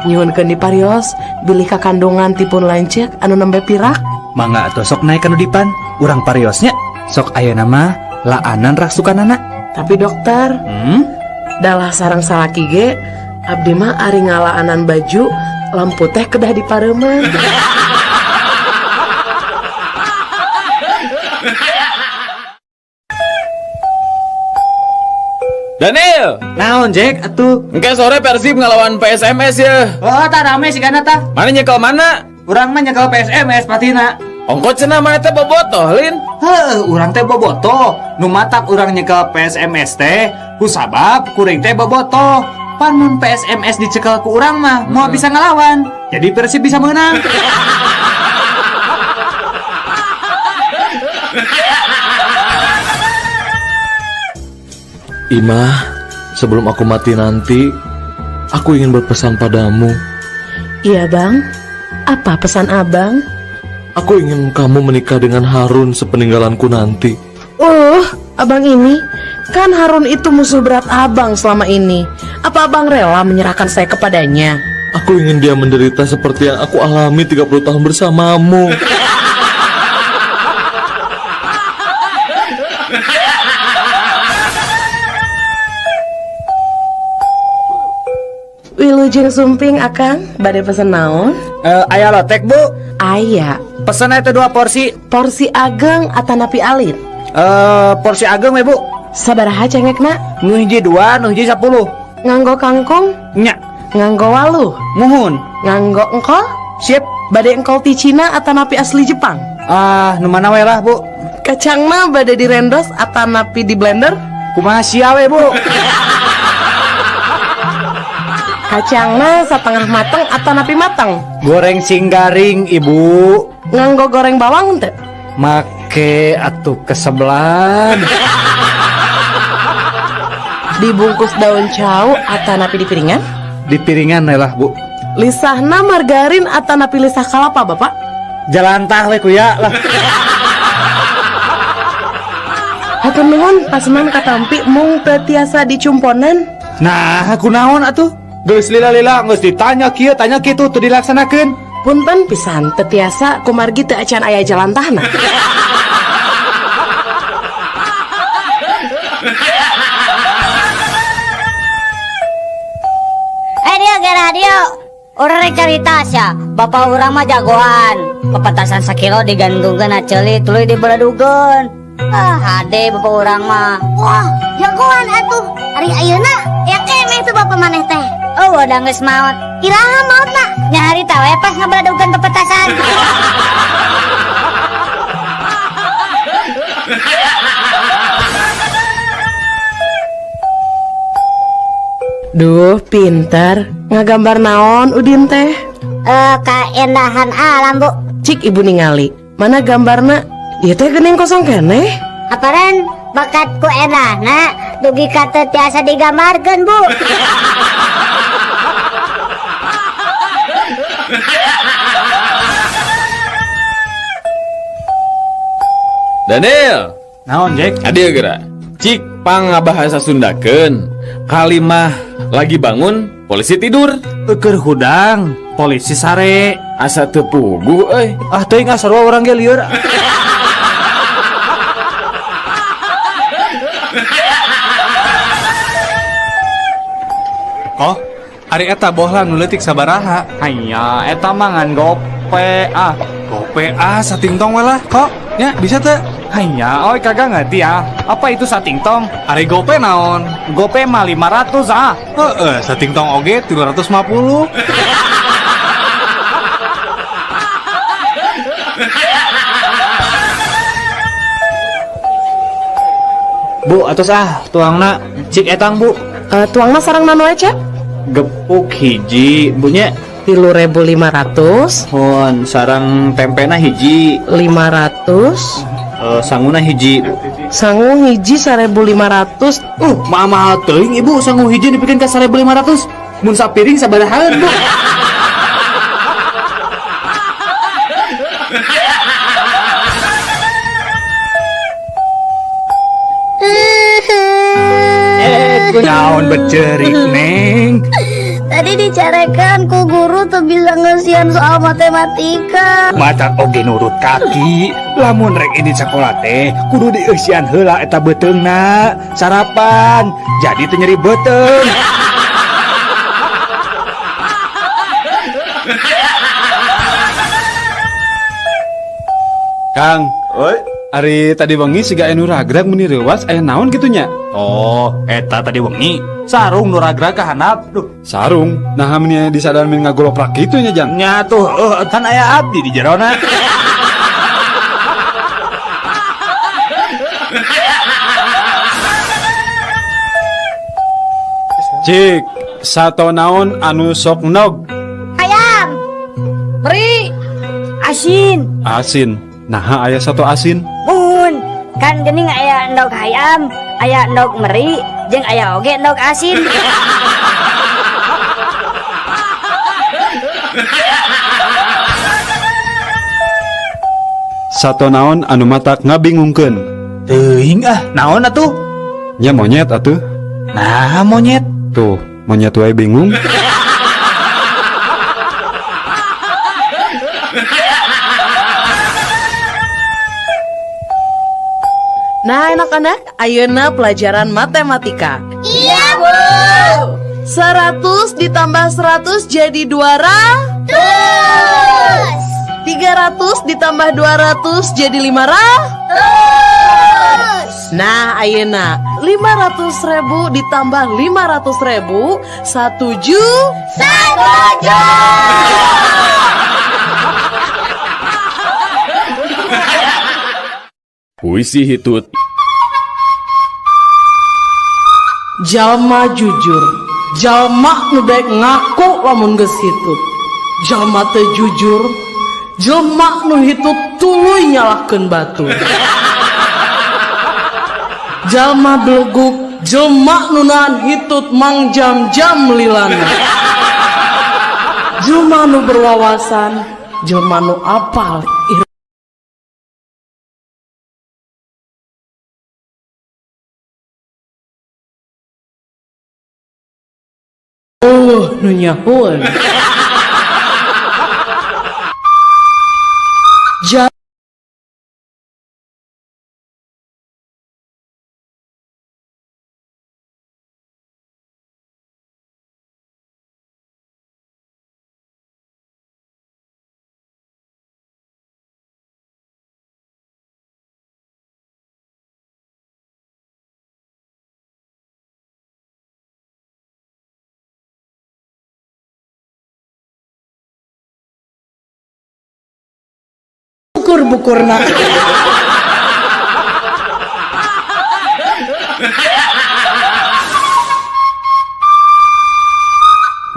Nyuhunkeun diparios bilih kakandungan tipun lanceuk anu nembe pirak. Mangga atuh sok naik kanu dipan, urang pariosnya. Sok ayeuna mah laanan rasukanana. Tapi dokter, dalah sareng salaki ge abdi mah ari ngalaanan baju lampu teh kedah dipareuman. Daniel, naon Jack atuh? Engke sore Persib ngelawan PSMS ya. Oh, tah rame sigana tah. Mana nyekel mana? Urang mah nyekel PSMS patina. Ongko cenah mana teh bobotoh, Lin? Heuh, urang teh bobotoh. Nu matak urang nyekel PSMS teh ku sabab kuring teh bobotoh. Pan mun PSMS dicekel ku urang mah moal bisa ngelawan. Jadi Persib bisa menang. Imah, sebelum aku mati nanti, aku ingin berpesan padamu. Iya bang, apa pesan abang? Aku ingin kamu menikah dengan Harun sepeninggalanku nanti. Abang ini, kan Harun itu musuh berat abang selama ini. Apa abang rela menyerahkan saya kepadanya? Aku ingin dia menderita seperti yang aku alami 30 tahun bersamamu. Wilujeng sumping akang, bade pesen naon? Aya lotek bu? Aya. Pesen eta 2 porsi. Porsi ageng atanapi alit? Porsi ageng we bu. Sabaraha cengekna? Nu hiji 2, nu hiji 10. Nganggo kangkung? Nya. Nganggo waluh? Muhun. Nganggo engkol? Sip. Bade engkol ti Cina atanapi asli Jepang? Ah, nu mana we lah bu. Kacangna bade direndos atanapi di blender? Kumaha sia we bu. Kacangna setengah mateng atau napi mateng? Goreng sing garing ibu. Nganggo goreng bawang teu? Make atuh kesebelan. Dibungkus daun cau atau napi di piringan? Di piringan lah bu. Lisahna margarin atau napi lisah kalapa bapak? Jalantah we kuya lah. Hatur nuhun paseman katampi mung teu tiasa dicumponan. Nah, kunaon atuh? Geus lila-lila geus ditanya kieu tanya kitu teu dilaksanakeun. Punten pisan teu tiasa kumargi teu acan aya jalantahna. Dia ge radio. Urang rek carita sia, bapak urang mah jagoan. Pepetasan sakilo digantungkeun ceuli tuluy dibeledugeun. Ah, hade bapak urang mah. Wah, jagoan atuh. Ari ayeuna ya kemeh tuh bapak maneh teh. Oh, udah geus maot. Iraha maotna? Nya harita we pas ngabeledugeun pepetasan. Duh, pinter. Ngagambar naon Udin teh? Kaendahan alam, Bu. Cik ibu ningali. Mana gambarna? Ieu teh geuning kosong keneh. Aparan bakat ku endahna dugi ka teu tiasa digambarkeun, Bu. Daniel, naon Jack? Adil geura. Cik pangabahasa Sundakeun. Kalimah lagi bangun, polisi tidur. Eukeun hudang, polisi sare. Asa teu puguh euy. Ah teuing ah sarua urang ge lieur. Oh, ari eta bohlam nu leutik sabaraha? Hanya eta mah ngan gope ah. Gope ah satingtong we lah kok. Nya bisa teu? Hanya, oi kagak ngerti ah. Apa itu satingtong? Ari gope naon? Gope mah 500 ah. Heeh, satingtong oge 350. Bu, atos ah tuangna cik etang bu. Tuangna sareng naon wae, Cep? Gepuk hiji, Bu nya. 3.500. Hon, sareng tempena hiji. 500. Sanguna hiji. Sangu hiji 1.500. Mahal teuing Ibu, sangu hiji dipikeun ka 1.500. Mun sapiring sabarahaan, Bu? Naon becerik, Neng? Tadi dicarekan ku guru tuh bisa ngeusian soal matematika. Matak oge nurut kaki. Lamun rek ini sekolah teh kudu dieusian heula eta beuteungna, sarapan. Jadi teu nyeri beuteung. Kang, oi, ari tadi wengi siga anu ragrag meni reuwas aya naon kitu nya? Oh, eta tadi wengi sarung nu ragrag ka handap. Duh, sarung. Nah, meni disadar meni ngagoloprak kitu nya, Jang. Nya tuh, kan aya abdi di jerona. Cik, sato naon anu sok nog? Ayam. Meri. Asin. Asin. Nah, aya sato asin. Mun, kan geuning aya endog hayam, aya endog meri, jeung aya oge endog asin. Sato naon anu matak ngabingungkeun? Teuing ah, naon atuh? Nya monyet atuh. Nah, monyet. Tuh, monyet wae bingung. Nah, anak-anak, ayeuna pelajaran matematika. Iya, Bu. 100 ditambah 100 jadi 200. 300 ditambah 200 jadi 500. Nah, ayeuna 500.000 ditambah 500.000 1 juta. 1 juta. Puisi hitut. Jalma jujur, jalma nu daek ngaku lamun geus hitut. Jalma teu jujur, jelma nu hitut tuluy nyalahkeun batur. Jalma beleguk, jelma nu nahan hitut mangjam-jam lilana. Jelma nu berwawasan, jelma nu apal nu nyahoan. Bukur-bukurna.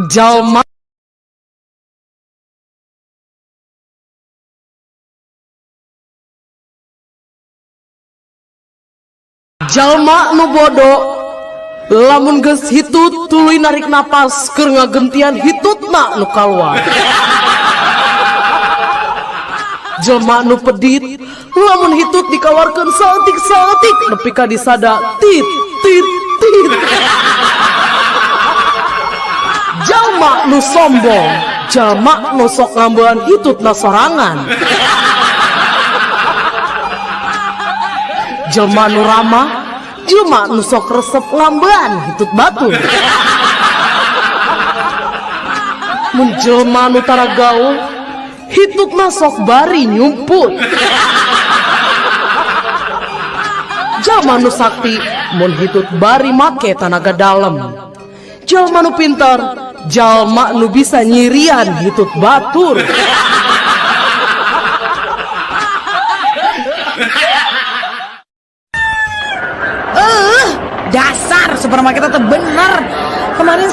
Jalma jalma nu bodo lamun geus hitut tuluy narik napas keur ngagentian hitutna nu kaluar. Jelma nu pedit lamun hitut dikawarkeun saeutik-saeutik nepi ka disada tit tit tit. Jalma nu sombong, jalma nu sok ngambean hitutna sorangan. Jelma nu ramah, jelma nu sok resep ngambean hitut batur. Mun jelma nu tara gaul, hitutna sok bari nyumput. Jalma nu sakti mun hitut bari make tanaga dalem. Jalma nu pintar, jalma nu bisa nyirian hitut batur. Dasar supermarket itu bener.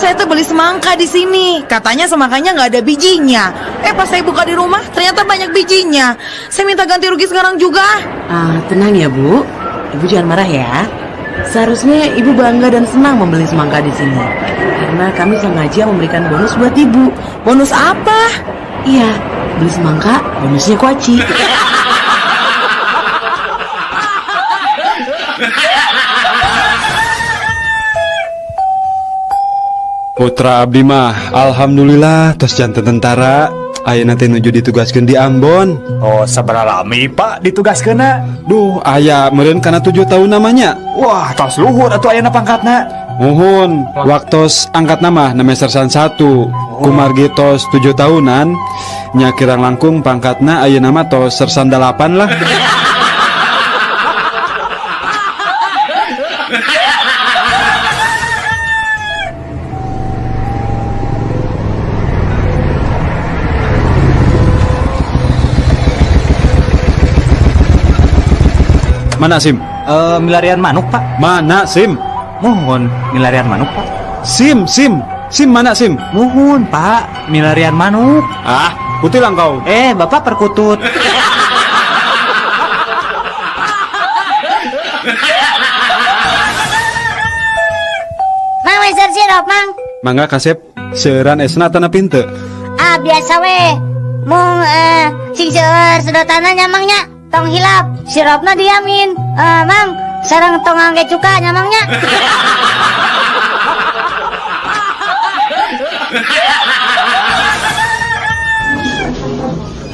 saya tuh beli semangka di sini. Katanya semangkanya nggak ada bijinya. Pas saya buka di rumah ternyata banyak bijinya. Saya minta ganti rugi sekarang juga. Ah, tenang ya Bu. Ibu jangan marah ya. Seharusnya ibu bangga dan senang membeli semangka di sini. Karena kami sengaja memberikan bonus buat ibu. Bonus apa? Iya, beli semangka, bonusnya kuaci. Putra abdi mah alhamdulillah tos janten tentara. Ayeuna teh nuju ditugaskeun di Ambon. Oh, sabaraha lami Pak ditugaskeunna? Duh, aya meureun kana 7 tahun namanya. Wah, tos luhur atuh ayeuna pangkatna. Muhun, waktos angkat nama nama sersan 1. Kumargi tos 7 tahunan, nya kirang langkung pangkatna ayeuna mah tos sersan 8 lah. Mana SIM? Milarian manuk Pak. Mana SIM? Mohon, milarian manuk Pak. SIM, SIM, SIM mana SIM? Mohon Pak, milarian manuk. Ah, putih lah kau. Bapak perkutut. Mang meser sirup Mang. Mangga kasep, seueuran esna tanah pinte. Ah, biasa we. Mung sing seueur sedotanna nya Mang nya. Tong hilap, sirupna diamin. Mang, sareng tong angge cuka nya Mang nya.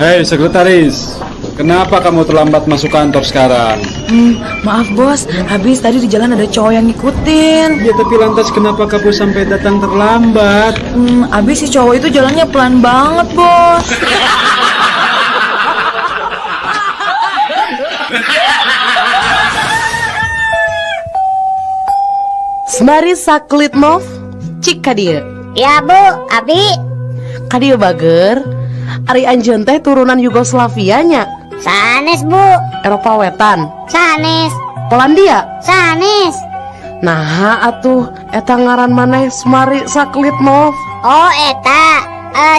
Hei sekretaris, kenapa kamu terlambat masuk kantor sekarang? Maaf bos, habis tadi di jalan ada cowok yang ngikutin. Ya tapi lantas kenapa kamu sampai datang terlambat? Habis si cowok itu jalannya pelan banget bos. Semari Saklitmov, cik kadieu. Ya Bu, abi. Kadieu bager. Ari anjeun teh turunan Yugoslavia nya. Sanes Bu. Eropa Wetan. Sanes. Polandia. Sanes. Nah atuh eta ngaran maneh Semari Saklitmov. Oh eta,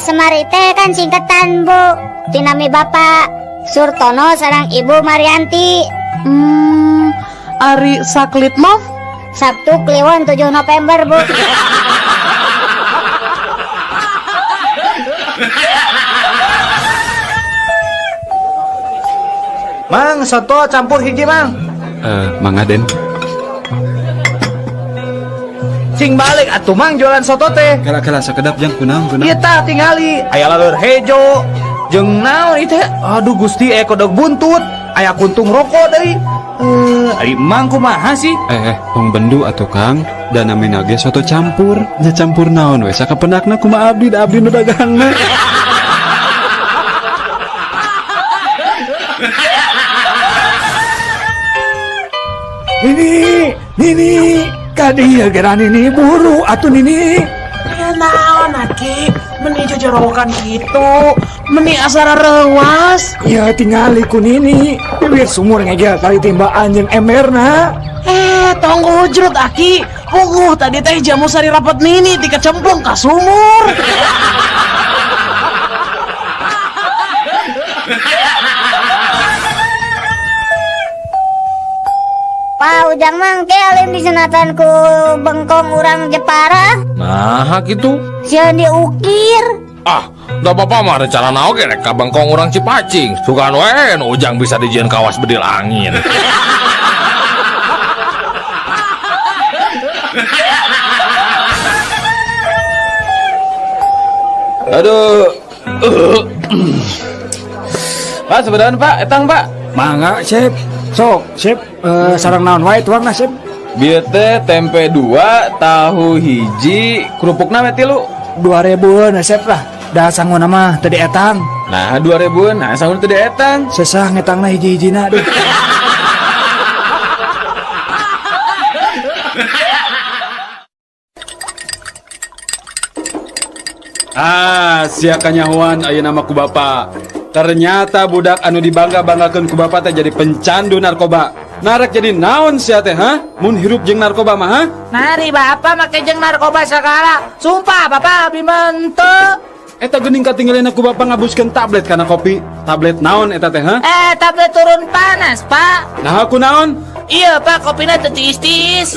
Semari teh kan singkatan Bu. Tinami Bapak Surtono sareng Ibu Marianti. Ari Saklitmov Sabtu Kliwon 7 November Bu. Mang, soto campur hiji Mang. Mang Aden. Sing balik atuh Mang jualan soto teh. Kala-kala sakedap jang kunaon kunaon. Ieu tah tingali, aya laleur hejo. Jeung naon ieu teh? Aduh Gusti, aya kodok buntut, aya kuntung rokok deui. Ari Mang kumaha sih? Tong bendu atuh Kang, da namina ge soto campur. Nya campur naon we sakapenakna kumaha abdi da abdi nu dagangna. Nini, Nini, kadieu geura Nini buru atuh Nini. Ya naon aki, meni jojorowokan kitu, meni asara reuas. Ya tingali ku Nini, bibir sumur ngegel tali timbaan jeung emberna. Tong hujrut aki, puguh tadi teh jamu sari rapet Nini dikecemplung ka sumur. Pak Ujang mang ke alim disunatan ku bengkong urang Jepara. Nah, gitu. Sieun diukir. Ah, da bapak mah rencana oge rek ka bengkong urang Cipacing. Sugan we nu Ujang bisa dijieun kawas bedil angin. Aduh. Pak, sebenarnya Pak, etang Pak. Mangga, Sip. Sok, Sip, sareng naon wae tuangna, Sip? Bieu teh tempe 2, tahu hiji, kerupukna we 3. 2000-eun Sip lah. Da sanguna mah teu dietang. Nah, 2000-eun, nah sanguna teu dietang. Sesah ngetangna hiji-hijina aduh. Ah, sia kanyahoan ayeuna mah ku bapa. Ternyata budak anu dibangga-banggakeun ku bapa teh jadi pencandu narkoba. Narek jadi naon sia teh, ha? Mun hirup jeung narkoba mah, ha? Nari bapak make jeung narkoba segala. Sumpah bapak abdi mah henteu. Eta geuning katinggalin ku bapak ngabuskeun tablet kana kopi. Tablet naon eta teh, ha? Eh, tablet turun panas, Pak. Nah, aku naon? Iya, Pak, kopina teu tiis-tiis.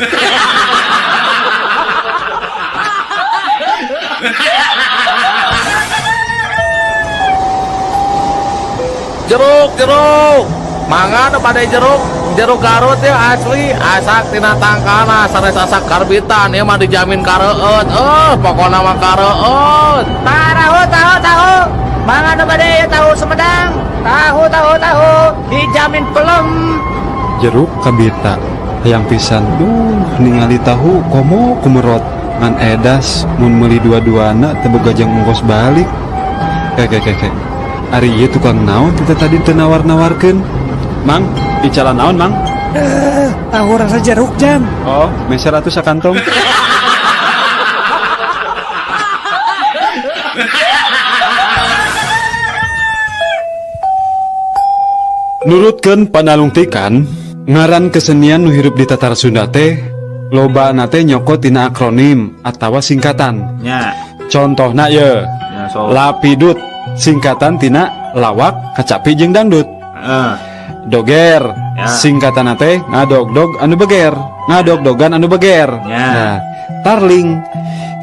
Jeruk, jeruk. Mangga nu bade jeruk, jeruk Garut ya asli, asak tina tangkana sanes asak karbitan ieu mah dijamin kareueut. Eh, pokona mah kareueut. Tahu, tahu, tahu. Mangga nu bade ieu tahu Sumedang. Tahu, tahu, tahu. Dijamin pelem. Jeruk kabita hayang pisan, duh, ningali tahu komo kumerot ngan edas mun meuli dua-duana teu boga jang ongkos balik. Ke ke ke, ari ieu tukang naon teh tadi teu nawar-nawarkeun? Mang, icalan naon, Mang? Eh, tahu rasa jeruk, Jang. Oh, meser atuh sakantong. Nurutkeun panalungtikan, ngaran kesenian nu hirup di Tatar Sunda teh lobana teh nyokot tina akronim atawa singkatan. Nya. Contohna ye, Ya, sok. Lapidut singkatan tina lawak, kacapi jeung dangdut. Heeh. Doger Ya. singkatan teh ngadogdog anu beger, ngadogdogan anu beger. Ya. Nah, tarling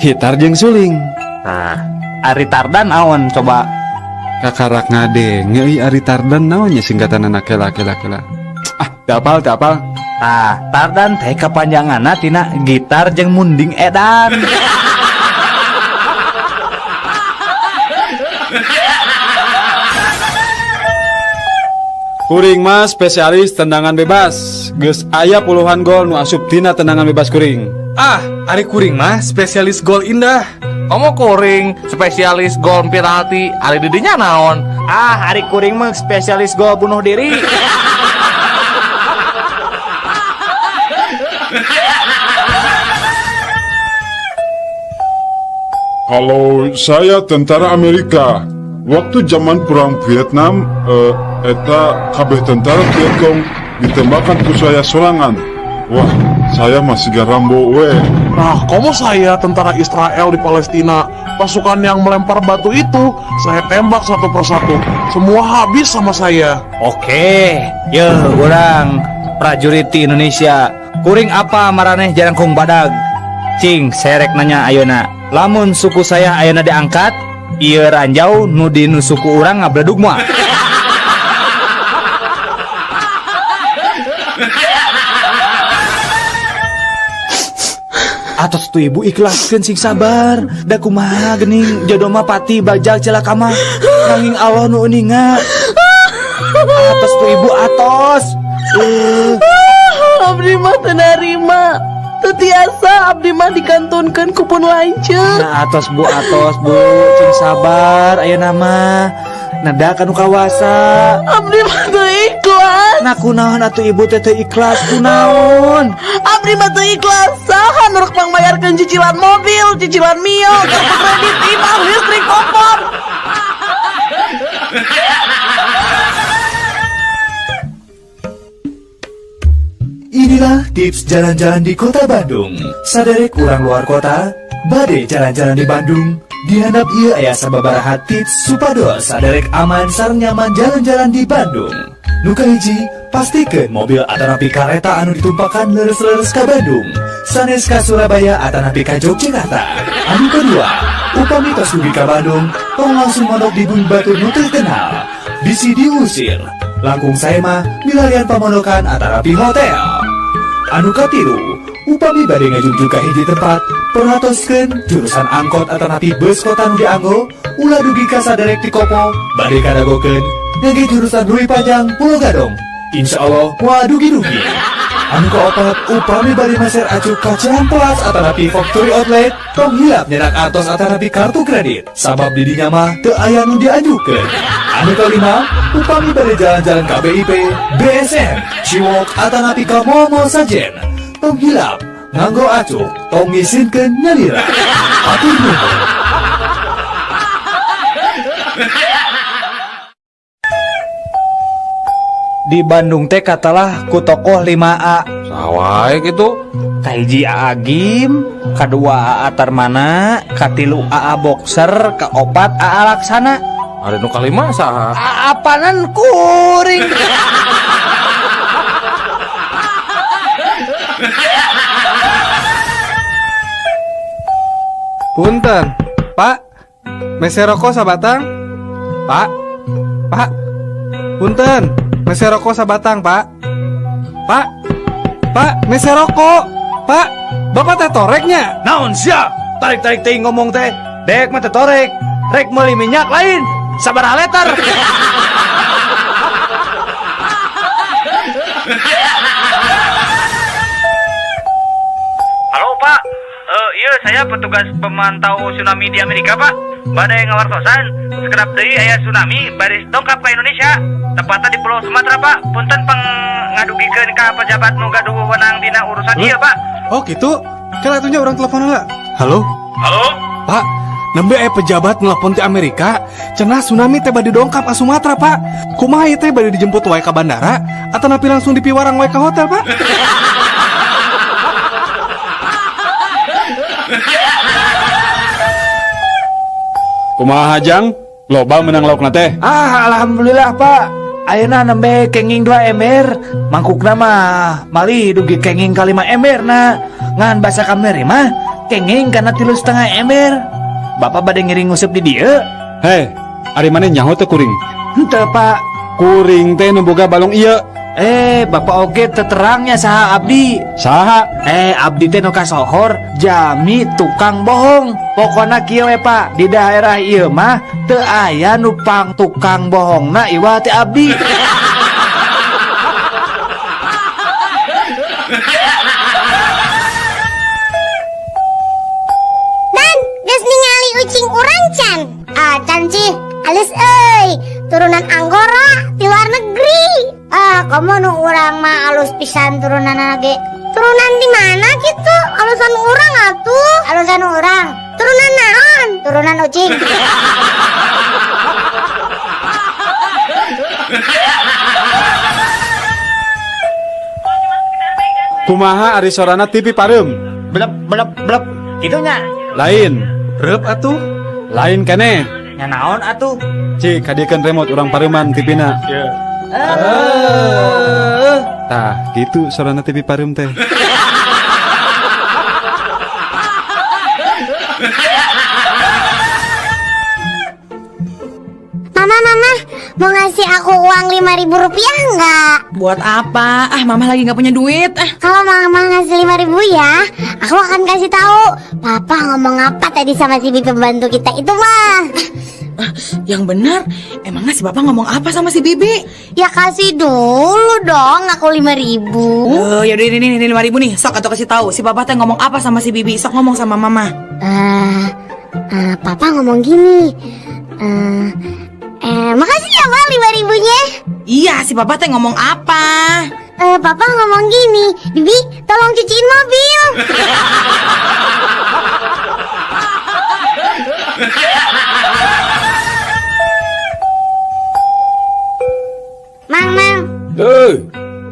hitar jeung suling. Nah, ari Tardan naon coba? Kakarak ngadenge euy, ari Tardan naon nya singkatan anak? Kela kela kela. Ah, teu apal, teu apal. Tah, Tardan teh kepanjanganna tina gitar jeung munding edan. Kuring mah spesialis tendangan bebas. Geus aya puluhan gol nu asup tina tendangan bebas kuring. Ah, ari kuring mah spesialis gol indah. Komo kuring spesialis gol penalti, ari didinya naon? Ah, ari kuring mah spesialis gol bunuh diri. Kalau saya tentara Amerika, waktu zaman perang Vietnam, eta kabeh tentara Vietcong ditembakkan ku saya sorangan. Wah, saya masih Rambo we. Nah, komo saya tentara Israel di Palestina, pasukan yang melempar batu itu, saya tembak satu persatu. Semua habis sama saya. Oke, ye urang prajurit di Indonesia. Kuring apa maraneh jarangkung badag? Cing, serek nanya ayeuna. Lamun suku saya ayeuna diangkat, ieu ranjau nu di nu suku urang ngabledug moal? Atos tuh ibu, ikhlaskeun, sing sabar. Da kumaha geuning jodoh mah pati bajak celaka mah. Nanging Allah nu uninga. Atos tuh ibu, atos. Abdi mah teu narima. Teu tiasa abdi mah dikantunkeun ku pun lanceuk. Nah, atos bu, atos bu, sing sabar ayeuna mah. Neda kanu kawasa. Abdi mah teu ikhlas. Nah, kunaon atuh ibu teh teu ikhlas, kunaon? Abdi mah teu ikhlas. Saha nu rek mangmayarkeun cicilan mobil, cicilan Mio, kartu kredit, imah, listrik, kompor. Inilah tips jalan-jalan di kota Bandung. Saderek kurang luar kota, bade jalan-jalan di Bandung. Dihandap ieu aya sababaraha tips supados saderek aman sareng nyaman jalan-jalan di Bandung. Nu kahiji, pastikeun mobil atanapi kareta anu ditumpakan leres-leres ka Bandung, sanes ka Surabaya atanapi ka Yogyakarta. Anu kedua, upami tos dugi ka Bandung, tong langsung mondok di bumi batur nu terkenal. Bisi diusir. Langkung sae mah milarian pamondokan atanapi hotel. Anu katilu, upami bade ngajugjug ka hiji tempat, perhatoskeun jurusan angkot atanapi bus kota nu dianggo, ulah dugi ka saderek ti Kopo, bade kadagokeun ngangge jurusan Leuwi Panjang Pulo Gadung. Insya Allah moal dugi-dugi. Anu kaopat, upami bade meser acuk ka Cihampelas atanapi Factory Outlet, tong hilap nyerak artos atanapi kartu kredit, sabab di dinya mah teu aya nu dianjukeun. Anu kalima, upami bade jalan-jalan ka BIP, BSM, Ciwalk atanapi ka mall-mall sajen, tong hilap nganggo acuk, tong ngisinkeun nyalira. Hatur nuhun. Di Bandung teh katalah ku tokoh 5A. Saha wae kitu? Kahiji Aa Gym, kadua Aa Tarmana, katilu Aa Boxer, kaopat Aa Laksana. Ari nu kalima saha? Aapanan kuring. Punten, Pak. Mese rokok sabatang? Pak. Pak. Punten, mese rokok sabatang, Pak. Pak. Pak, mese rokok. Pak, Bapak teh toreknya. Naon sia? Tarik-tarik teuing ngomong teh. Dek mah teh torek. Rek meuli minyak lain. Sabaraha liter? Halo Pak, iya saya petugas pemantau tsunami di Amerika Pak. Badai ngawartosan, sekedap deui aya tsunami baris dongkap ka Indonesia. Tepatnya di Pulau Sumatera Pak. Punten pang ngadugikeun ka pejabat nu gaduh wewenang dina urusan ieu Pak. Oh gitu? Kan atuh nya urang telepon heula. Halo? Halo? Pak, nembe aya pejabat nelpon ti Amerika, cenah tsunami teh bade dongkap ka Sumatera, Pak. Kumaha ieu teh bade dijemput wae ka bandara atanapi langsung dipiwarang wae ka hotel, Pak? Kumaha Jang? Loba menang laukna teh. Ah, alhamdulillah Pak. Ayeuna nembe kenging 2 ember, mangkukna mah malih dugi kenging ka 5 ember na. Ngan basa kamari mah kenging kana 3,5 ember. Bapak bade ngiring nguseup di dieu. Hei, ari maneh nyaho teh kuring? Henteu Pak. Kuring teh nu boga balong ieu. Bapak oge teu terangnya saha abdi. Saha? Abdi teh nu kasohor jami tukang bohong. Pokona kieu we Pak, di daerah ieu mah teu aya nu pang tukang bohongna iwal teh abdi. Dan geus ningali ucing urang can. Ah, can cih, alus euy, turunan Anggora ti luar negeri. Ah, komo nu urang mah alus pisan turunanna ge. Turunan di mana gitu? Alusan urang atuh. Alusan urang. Turunan naon? Turunan ucing. Kumaha ari sorana TV pareum? Blep blep blep. Kitu nya. Lain. Reup atuh. Lain keneh. Nya naon atuh? Cik, kadiekeun remote urang pareuman TV-na. Ieu. Tah, gitu sorana TV pareum teh. Mama, mama, mau ngasih aku uang 5.000 rupiah nggak? Buat apa? Ah, mama lagi nggak punya duit. Ah. Kalau mama ngasih 5.000 ya, aku akan kasih tahu. Papa ngomong apa tadi sama si bibi pembantu kita itu mah? Ah, yang benar, emangnya si Bapak ngomong apa sama si Bibi? Ya kasih dulu dong, aku 5.000. Oh, ya udah ini 5.000 nih. Sok atau kasih tahu si Papa teh ngomong apa sama si Bibi. Sok ngomong sama Mama. Papa ngomong gini. Makasih ya, Ma, 5.000-nya. Iya, si Papa teh ngomong apa? Papa ngomong gini, Bibi, tolong cuciin mobil. Mang, mang.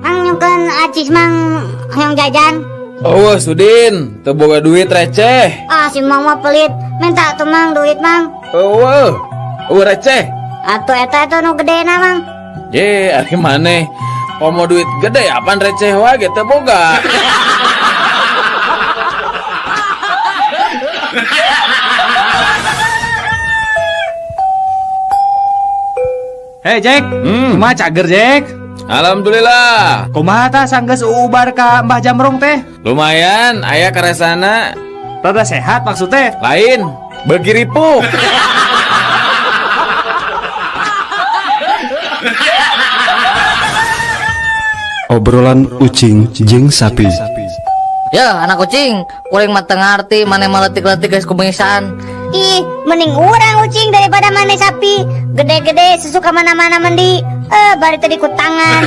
Mang nyungkeun acis mang hoyong jajan. Oh, Sudin, teu boga duit receh. Ah, si Mang mah pelit. Minta tuh Mang duit, Mang. Eueuh. Eueuh receh. Atuh eta eta nu gedena, Mang. Ye, ari maneh? Komo duit gede apaan receh wae ge teu boga. Hei Jack, kumaha cager Jack? Alhamdulillah. Kumaha tah sanggeus uubar ka Mbah Jamrong teh? Lumayan, aya karesana. Rada sehat maksudnya? Lain, beuki ripuh. Obrolan ucing jeung sapi. Ya, anak kucing, kuring mah teu ngarti maneh mah leutik-leutik geus kubengisaan. Ih, mending urang ucing daripada maneh sapi. Gede-gede susu ka mana-mana mandi. Bari tadi ku tangan.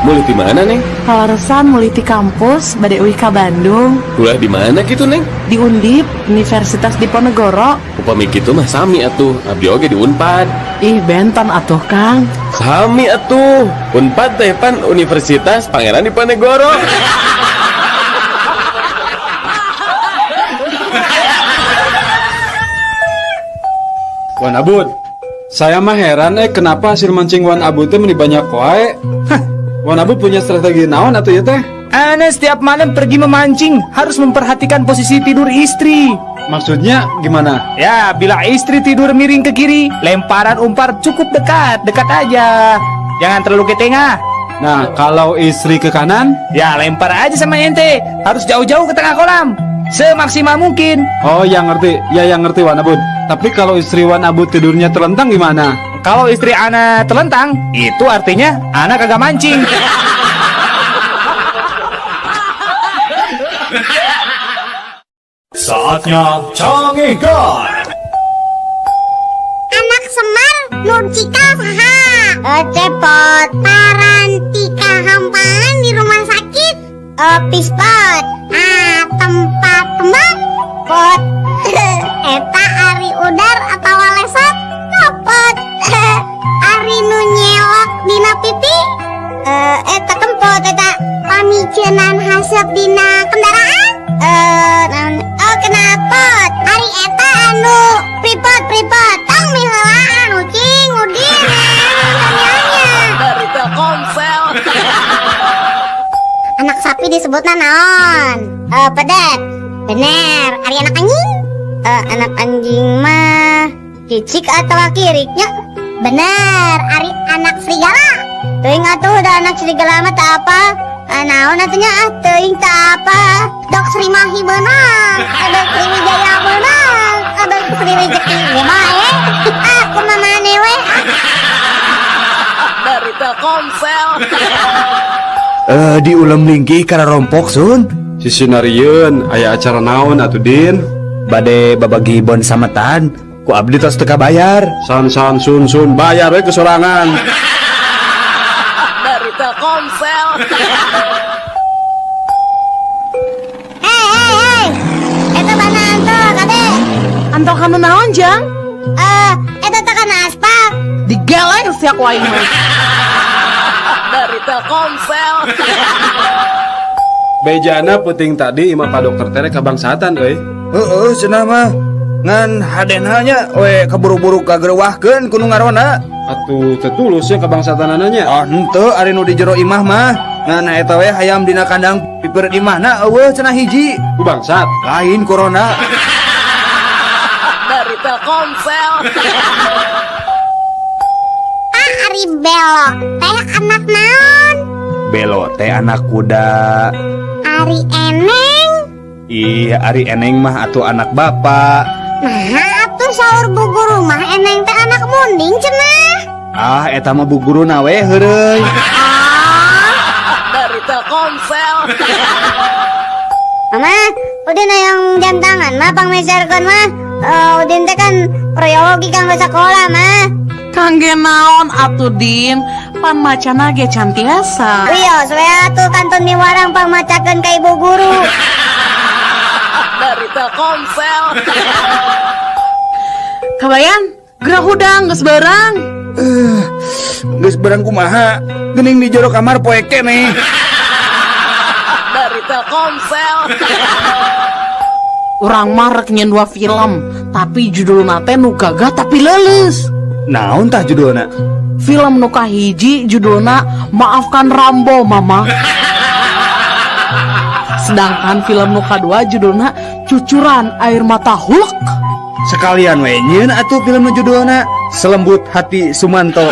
Mulih di mana, Neng? Kaleresan mulih ti kampus bade uih ka Bandung. Kuliah di mana gitu, Neng? Di Undip, Universitas Diponegoro. Upami kitu mah sami atuh, abdi oge di Unpad. Ih, benten atuh, Kang. Sami atuh. Unpad teh pan Universitas Pangeran Diponegoro. Wan Abud, saya mah heran kenapa hasil mancing Wan Abud teh meni banyak wae. Hah, Wan Abud punya strategi naon atuh ieu teh? Ana setiap malam pergi memancing harus memperhatikan posisi tidur istri. Maksudnya gimana? Ya, bila istri tidur miring ke kiri, lemparan umpan cukup dekat, dekat aja. Jangan terlalu ke tengah. Nah, kalau istri ke kanan? Ya, lempar aja sama ente. Harus jauh-jauh ke tengah kolam. Semaksimal mungkin. Oh, yang ngerti. Ya, yang ngerti Wan Abud. Tapi kalau istri Wan Abud tidurnya telentang gimana? Kalau istri ana telentang, itu artinya ana kagak mancing. Saatnya Canggihkan. Anak Semar Nurcika saha? Cepot. Parantika hampaan di rumah sakit. Pispot. Ah, tempat kembang. Pot. Eta ari udar atau lesot. Copot. Ari nu nyelok dina pipi. Eta kempot eta. Pamiceunan haseup dina kendaraan. Oh kenapot. Ari eta anu pripot pripot. Tong miheulaan ucing udin. Tanyanya. Dari Telkomsel. Anak sapi disebutna naon? Pedet. Bener. Ari anak anjing? Anak anjing mah cicik atau kiriknya? Bener. Ari anak serigala. Teuing atuh da anak serigala mah teu apa? Naon atunya ah teuing teu apa? Dok Sri Mahi beunang, Dok Sri Wijaya beunang, Dok Sri Rejeki ge bae. Ah kumaha maneh we? Dari Telkomsel. Di ulem linggih kana rompok sun. Sisinarieun aya acara naon atuh Din? Bade babagi bon sametan, ku abdi tos teu kabayar. San san sun sun bayar we kesorangan. Dari Telkomsel. Hei hei hei. Eta bana anto kade. Anto kanu naon jang? Eta teh kana aspak. Digeleng sia ku aing mah. Dari Telkomsel. Bejana peuting tadi imah Pak Dokter tere kabangsatan euy. Heeh, cenah mah. Ngan hadena nya we kaburu-buru kagerwahkeun ku nu ngarona. Atuh teu tulus nya kabangsatanana. Ah henteu ari nu di jero imah mah. Ngan eta we hayam dina kandang pipireut imahna eueuh cenah hiji. Ku bangsat. Lain corona. Dari Telkomsel. Ah ari Belo teh anak naon? Belo teh anak kuda. Ari Eneng? Ih, ari Eneng mah atuh anak bapak. Nah, atuh saur bu guru mah Eneng teh anak munding cenah. Ah, eta mah bu guruna we heureuy. Ah. Dari Telkomsel. Mama, Udin hayang jam tangan mah pangmeserkeun mah. Udin teh kan proyologi kanggo sakola mah. Kangge naon atuh Din? Pan macana ge can tiasa. Wios we atuh kantun miwarang pangmacakeun ka ibu guru. Dari Telkomsel. Kabayan, gerah hudang geus beurang. Geus beurang kumaha? Geuning di jero kamar poe keneh. Dari Telkomsel. Urang mah rek nyen dua film, tapi judulna teh nu gagah tapi leuleus. Naon tah judulna? Film nu kahiji judulna Maafkan Rambo Mama. Sedangkan film nu kadua judulna Cucuran Air Mata Hulk. Sekalian we nyieun atuh film nu judulna Selembut Hati Sumanto.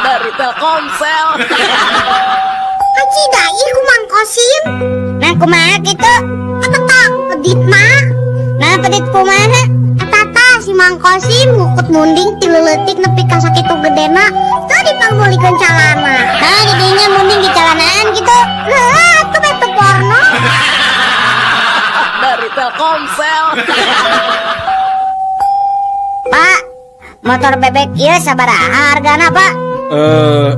Dari Telkomsel. Kacida ieu ku Mang Kosim. Nah kumaha kitu? Eta tah peditna. Nah pedit kumaha? Eta tah si Mang Kosim ngukut munding ti leuletik nepi ka sakitu gedena teu dipangmeulikeun calana. Nah jadinya munding di calanaan kitu. Heuh atuh beh teu porno. Dari Telkomsel. Pak, motor bebek ieu sabaraha hargana, Pak?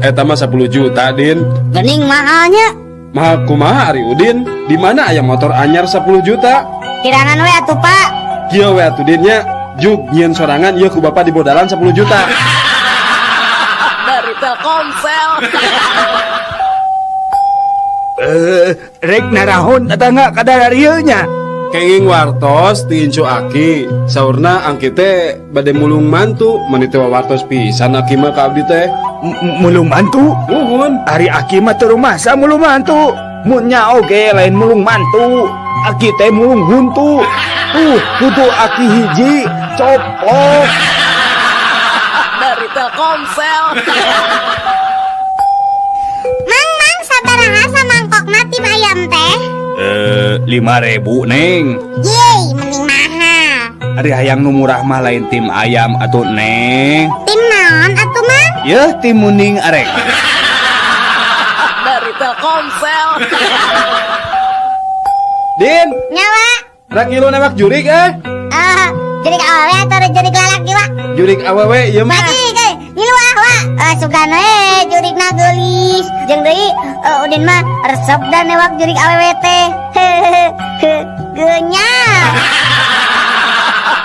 Eta mah 10 juta, Din. Gening mahalnya. Mahal kumaha ari Udin? Di mana aya motor anyar 10 juta? Kirangan we atuh, Pak. Kieu we atuh, Din nya. Jug nyieun sorangan ieu ku bapak dibodalan 10 juta. Dari Telkomsel. Rek narahon tetangga kadar ieu nya. Kenging wartos ti incu aki. Saurna angki teh bade mulung mantu, meuni teh wartos pisan aki mah ka abdi teh. Mulung mantu? Muhun. Ari aki mah teu rumasa mulung mantu. Mun nya oge lain mulung mantu. Aki teh mulung huntu. Tuh, huntu aki hiji coplok. Dari Telkomsel. Mang, mang, sabaraha samangkokna tim ayam teh? 5.000, Neng. Yeay, mending mahal. Ari hayang nu murah mah lain tim ayam atuh, Neng. Tim naon atuh, Mang? Yeuh, tim muning arek. Dari Telkomsel. Din. Nyawa. Rek ngilu nembak jurik eh? Jurik awewe atau jurik lalaki, Wak? Jurik awewe ieu mah. Lagi, ge, ngilu ah, Wak. Sugan we jurikna geulis. Jeung deui Udin mah resep dan newak jurik awewe teh. Hehehe, geunyah.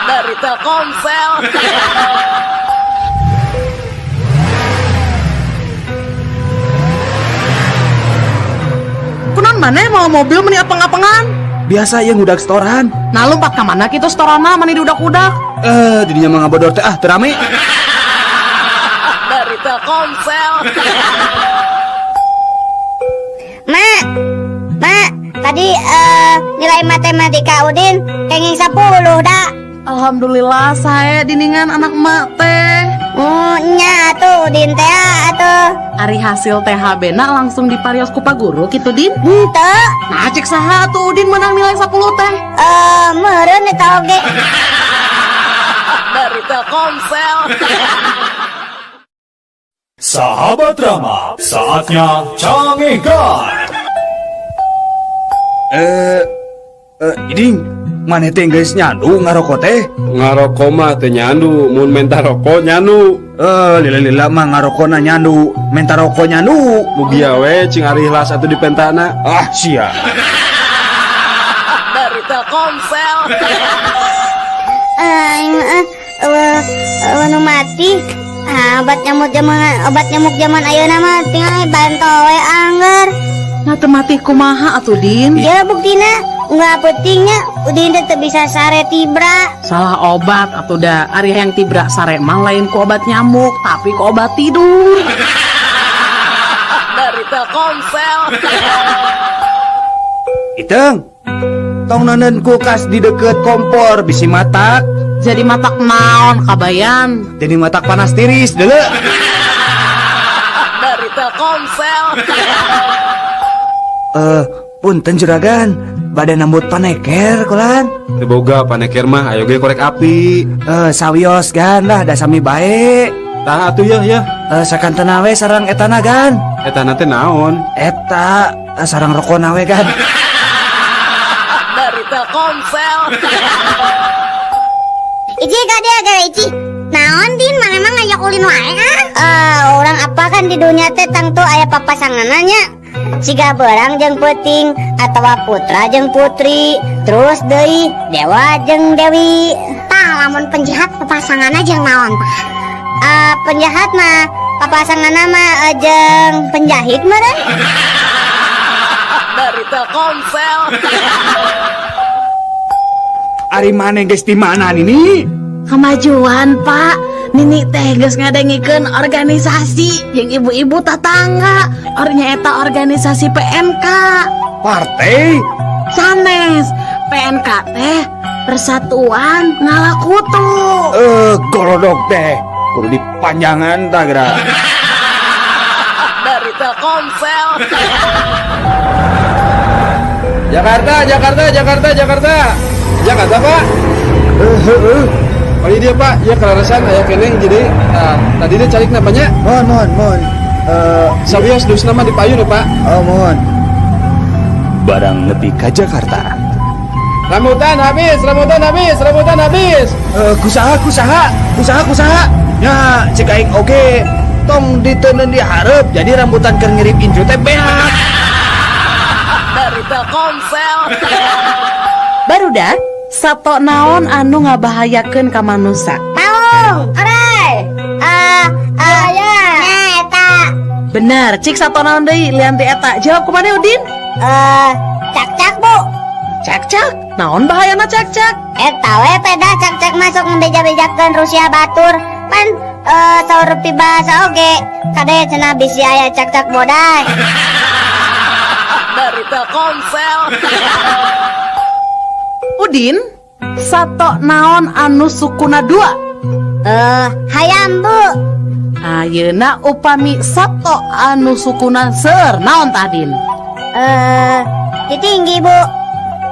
Dari Telkomsel. Kunaon maneh mau mobil meni apeng-apengan? Biasa ieu ngudag setoran. Nah lompat ka mana kitu setorana mani diudak-udak? Didinya mah ngabodor teh ah teu rame. Dari Telkomsel. Ma, ma, tadi nilai matematika Udin kenging 10 dah. Alhamdulillah saya diningan anak emak teh. Oh, nya atuh Udin teh atuh. Ari hasil THB na langsung diparios ku Pak Guru kitu, Din? Henteu. Nah cek saha atuh Udin menang nilai 10 teh? Meureun eta oge. Dari Telkomsel. Sahabat Rama, saatnya canggihkan. Iding, maneh teh geus nyandu ngaroko teh? Ngaroko mah teu nyandu, mun menta rokok nyandu. Lila-lila mah ngarokona nyandu, menta rokok nyandu. Mugia we cing ari ikhlas atuh dipentana. Ah, sia. Dari Telkomsel. Nu mati. Ah, obat nyamuk zaman ayeuna mah tinggal banto we angger. Nah teu mati kumaha atuh, Din? Ya buktina nggak pentingnya Udin teh teu bisa sare tibra. Salah obat atuh da. Ari yang tibra sare mah lain ku obat nyamuk, tapi ku obat tidur. Dari Telkomsel. Iteng, tong nonen kulkas di deket kompor bisi matak. Jadi matak naon kabayan? Jadi matak panas tiris deuleu. Dari Telkomsel. Punten juragan, bade nambut paneker kulan. Teu boga paneker mah, ayo ge korek api. Sawios gan lah, da sami bae. Tah atuh yeuh yeuh. Sakantena we sareng etana gan. Etana teh naon? Eta sareng rokona we gan. Dari Telkomsel. Ici ka dia gara Ici. Naon Din, maneh mah ngajak ulin wae ah? Orang apa kan di dunia teh tangtu aya papasanganna. Siga beurang jeung peuting atawa putra jeung putri, terus deui dewa jeung dewi. Tah lamun penjahat papasanganna jeung naon tah? Penjahat mah papasanganna mah jeung penjahit meureun. Dari Telkomsel. Ari maneh geus di mana nini? Kemajuan, Pak. Nini teh geus ngadengikeun organisasi jeung ibu-ibu tetangga. Ornya eta organisasi PNK. Partai? Sanes. PNK teh Persatuan Ngalakutu. Golodog teh kudu dipanjangan tah geura. Dari Telkomsel. Jakarta, Jakarta, Jakarta, Jakarta. Jakarta, Pak. Oh ini dia Pak, ya kelarasan aya keneh jadi tadi dia calik napanya? Mohon, mohon, mohon. Sawios dus nama di payun ya Pak. Oh mohon. Barang nepi ka Jakarta. Rambutan habis, rambutan habis, rambutan habis. Kusaha, kusaha, kusaha, kusaha. Ya, cek aing oge. Tong diteundeun di hareup, jadi rambutan keur ngirip incu teh beak. Dari Telkomsel. Barudak, sato naon anu ngabahayakeun ka manusa? Maung, orai. Ah, ah, ya. Nya eta. Bener, cik sato naon deui lian ti eta? Jawab kumaha, Udin? Cakcak, Bu. Cakcak? Naon bahayana cakcak? Eta we pedah cakcak masuk ngebeja-bejakeun Rusia batur. Pan saur bahasa oge. Kade cenah bisi aya cakcak boday. Dari Telkomsel. Udin, sato naon anu sukuna dua? Hayam, Bu. Ayeuna upami sato anu sukuna seueur naon tah, Din? Titinggi, Bu.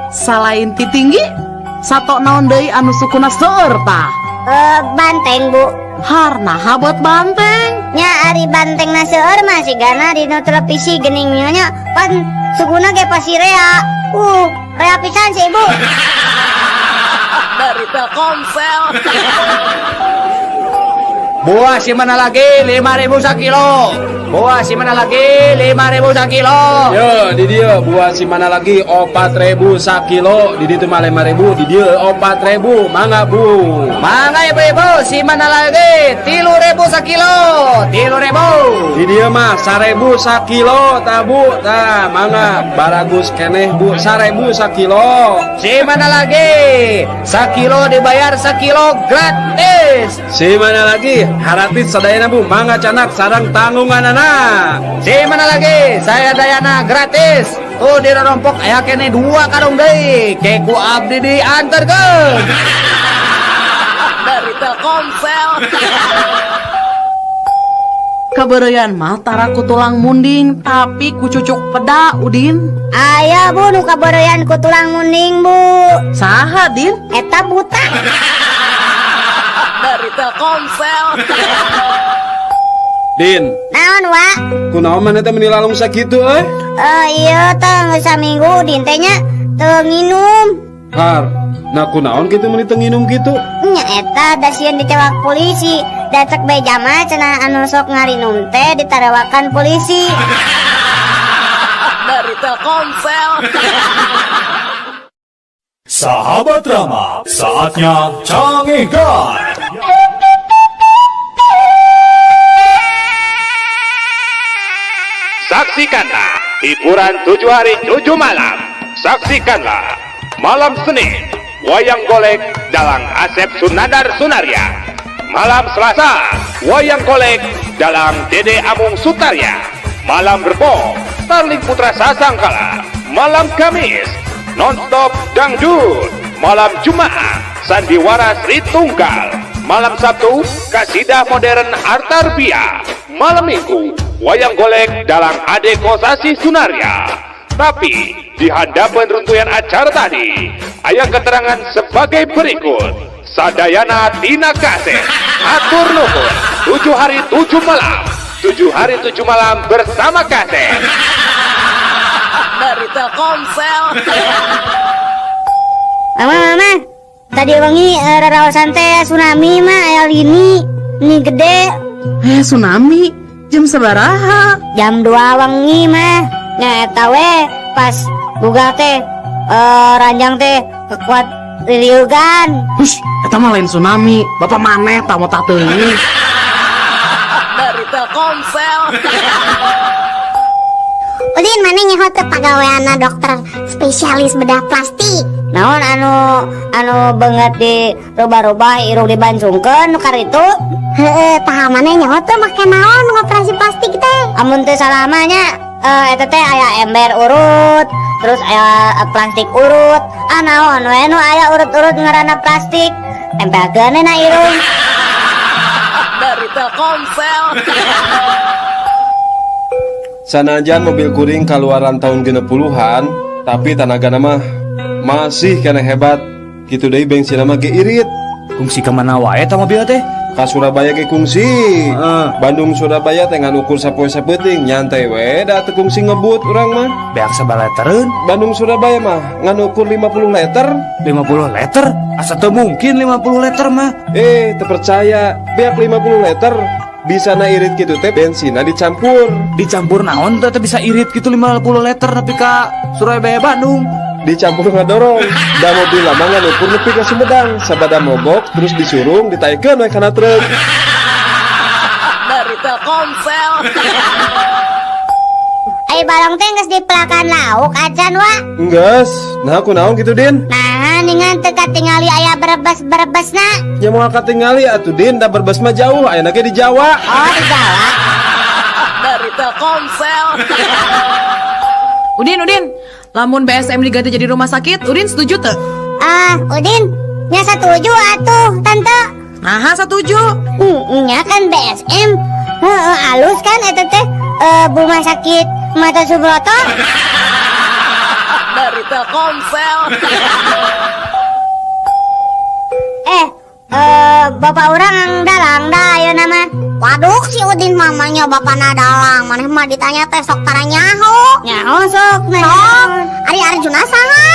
Salain titinggi, sato naon deui anu sukuna seueur tah? Banteng, Bu. Harnaha buat banteng? Nya ari banteng na seueur mah sigana dina televisi geuning nya pan sukuna ge pasti rea. Rea pisan sih, Ibu. Dari Telkomsel. Buah si mana lagi 5.000 sakilo. Buah si mana lagi 5.000 sakilo. Yo, di dia buah si mana lagi 4.000 sakilo, di ditu mah 5.000, di dia 4.000, mangga Bu. Mangga ibu-ibu, si mana lagi 3.000 sakilo, 3.000. Di dia mah 1.000 sakilo, ta Bu, ta mangga baragus keneh Bu, 1.000 sakilo. Si mana lagi sakilo dibayar sakilo gratis. Si mana lagi haratis sadayana Bu, mangga canak sarang tanggunganana. Si mana lagi saya dayana gratis. Tuh di rompok aya kene 2 karung deui. Ke ku abdi diantarkeun. Dari Telkomsel. Kabeureuyan mah tara ku tulang munding tapi ku cucuk peda, Udin. Aya Bu nu kabeureuyan ku tulang munding, Bu. Saha, Din? Eta buta. Dari Telkomsel. Din. Naon, Wa? Kunaon maneh teh meuni lalung sakitu euy? Iya teh geus saminggu Udin teh nya teu nginum. Har, nah kunaon kitu meuni teu nginum kitu? Nya eta da sieun ditewak polisi. Da cek beja mah cenah anu sok ngarinum teh ditarewakan polisi. Dari Telkomsel. Sahabat Rama, saatnya Cangehgar. Saksikanlah hiburan 7 hari 7 malam. Saksikanlah malam Senin wayang golek dalang Asep Sunandar Sunarya. Malam Selasa wayang golek dalang Dede Amung Sutarya. Malam Rebo Starling Putra Sasangkala. Malam Kamis nonstop dangdut. Malam Jumat Sandiwara Sri Tunggal. Malam Sabtu Kasidah Modern Artarbia. Malam Minggu wayang golek dalang Ade Kosasi Sunarya. Tapi di hadapan runtuyan acara tadi aya keterangan sebagai berikut. Sadayana Tina Kaset atur nuhun 7 hari 7 malam. 7 hari 7 malam bersama Kaset. Dari Telkomsel. Mama, mama, tadi wengi raraosan teh tsunami mah aya lini, ini gede. Tsunami? Jam sabaraha? Jam 2 wengi mah. Nya eta we pas buka teh ranjang teh kekuat liliugan. Hush, eta mah lain tsunami. Bapak maneh tah mau tah teuing. Dari Telkomsel. Udin mana nyaho teu pagaweanna dokter spesialis bedah plastik. Naon anu beungeut di rubah-rubah irung dibancungkeun nu karitu? Heeh, tah maneh nyaho teu make naon ngoperasi plastik teh? Amun teu salah mah nya eta teh aya ember urut, terus aya plastik urut. Ah naon we nu aya urut-urut ngaranna plastik. Tempelkeun na irung. Dari Telkomsel. Sanajan mobil kuring kaluaran tahun 60-an, tapi tanagana mah masih kena hebat. Gitu deui bensin mah ge irit. Kungsi ka mana wae eta mobil teh? Ka Surabaya ge kungsi. Bandung Surabaya teh ngan ukur sapoe sapeuting, nyantai we da teu kungsi ngebut urang mah. Beak sabaraha litereun? Bandung Surabaya mah ngan ukur 50 liter. 50 liter? Asa teu mungkin 50 liter mah. Teu percaya, beak 50 liter. Bisa na irit gitu teh bensinna dicampur. Dicampur naon teh bisa irit gitu 50 liter nepi ka Surabaya Bandung. Dicampur ngadorong. Da mobil lama nganukur nepi ka Sumedang. Sabada mogok terus disurung ditaikeun we kana truk. Dari Telkomsel. Ai balong teh geus dipelakan lauk acan wa. Enggeus, nah aku naon gitu Din? Nah, ningan teu katingali aya berebes-berebesna. Ya moal katingali atuh Din, da Brebes mah jauh, ayeuna ge di Jawa. Oh, di Jawa. Dari Telkomsel. Udin, Udin, lamun BSM diganti jadi rumah sakit, Udin setuju teu? Ah, Udin, nya setuju atuh, Tante. Nah, setuju. Nya kan BSM. Heeh, alus kan eta teh rumah sakit Mata Subroto. Dari Telkomsel. Bapak orang dalang dah ayeuna mah. Waduh, si Udin mamanya bapana dalang. Maneh mah ditanya teh sok tara nyaho. Nyaho sok, sok. Ari Arjuna saha?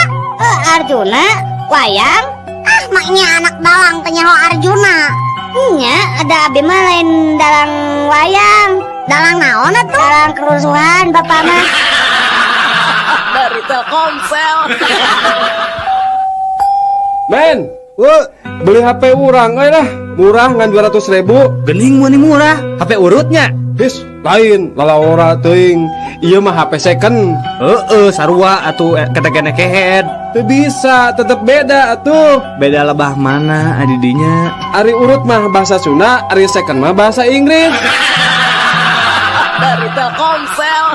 Arjuna wayang. Ah, maknya anak dalang teh nyaho Arjuna. Nya, ada abi mah lain dalang wayang. Dalang naon atuh? Dalang kerusuhan bapak mah. Dari Telkomsel. Men, beli HP urang euy lah. Murah ngan 200.000. Gening meuni murah, HP urutnya. His, lain lalawora teuing. Ieu mah HP second. Heeh, sarua atuh ketekene kehead. Teu bisa, tetep beda atuh. Beda lebah mana adidinya? Ari urut mah bahasa Sunda, ari second mah bahasa Inggris. Dari Telkomsel.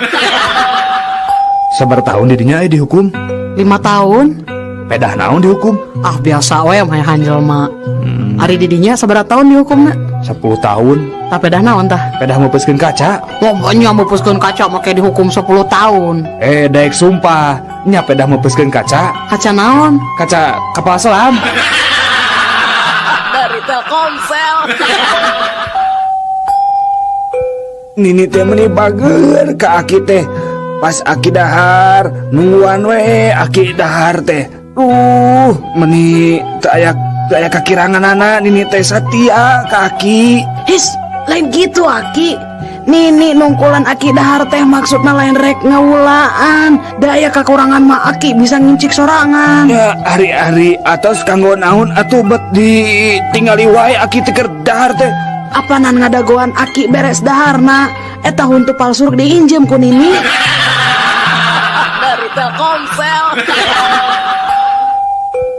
Sabar tahun didinya dihukum? 5 tahun. Pedah naon dihukum? Ah biasa we mah jelema. Ari didinya sabaraha tahun dihukumna? 10 tahun. Tah pedah naon tah? Pedah meupeuskeun kaca. Nya meupeuskeun kaca make dihukum 10 tahun. Daek sumpah, nya pedah meupeuskeun kaca. Kaca naon? Kaca kapal selam. Dari Telkomsel. Nini teh meuni bager ka aki teh. Pas aki dahar, nungguan we aki dahar teh. Meni teu aya kakiranganana nini teh satia ka aki. His, lain gitu aki. Nini nungkulan aki dahar teh maksudna lain rek ngawulaan. Da aya kakurangan mah aki bisa ngincik sorangan. Ya ari-ari atos kanggo naon atuh bet ditingali wae aki teh keur dahar teh. Apanan ngadagoan aki beres daharna? Eta huntu palsu diinjem ku nini. Dari Telkomsel.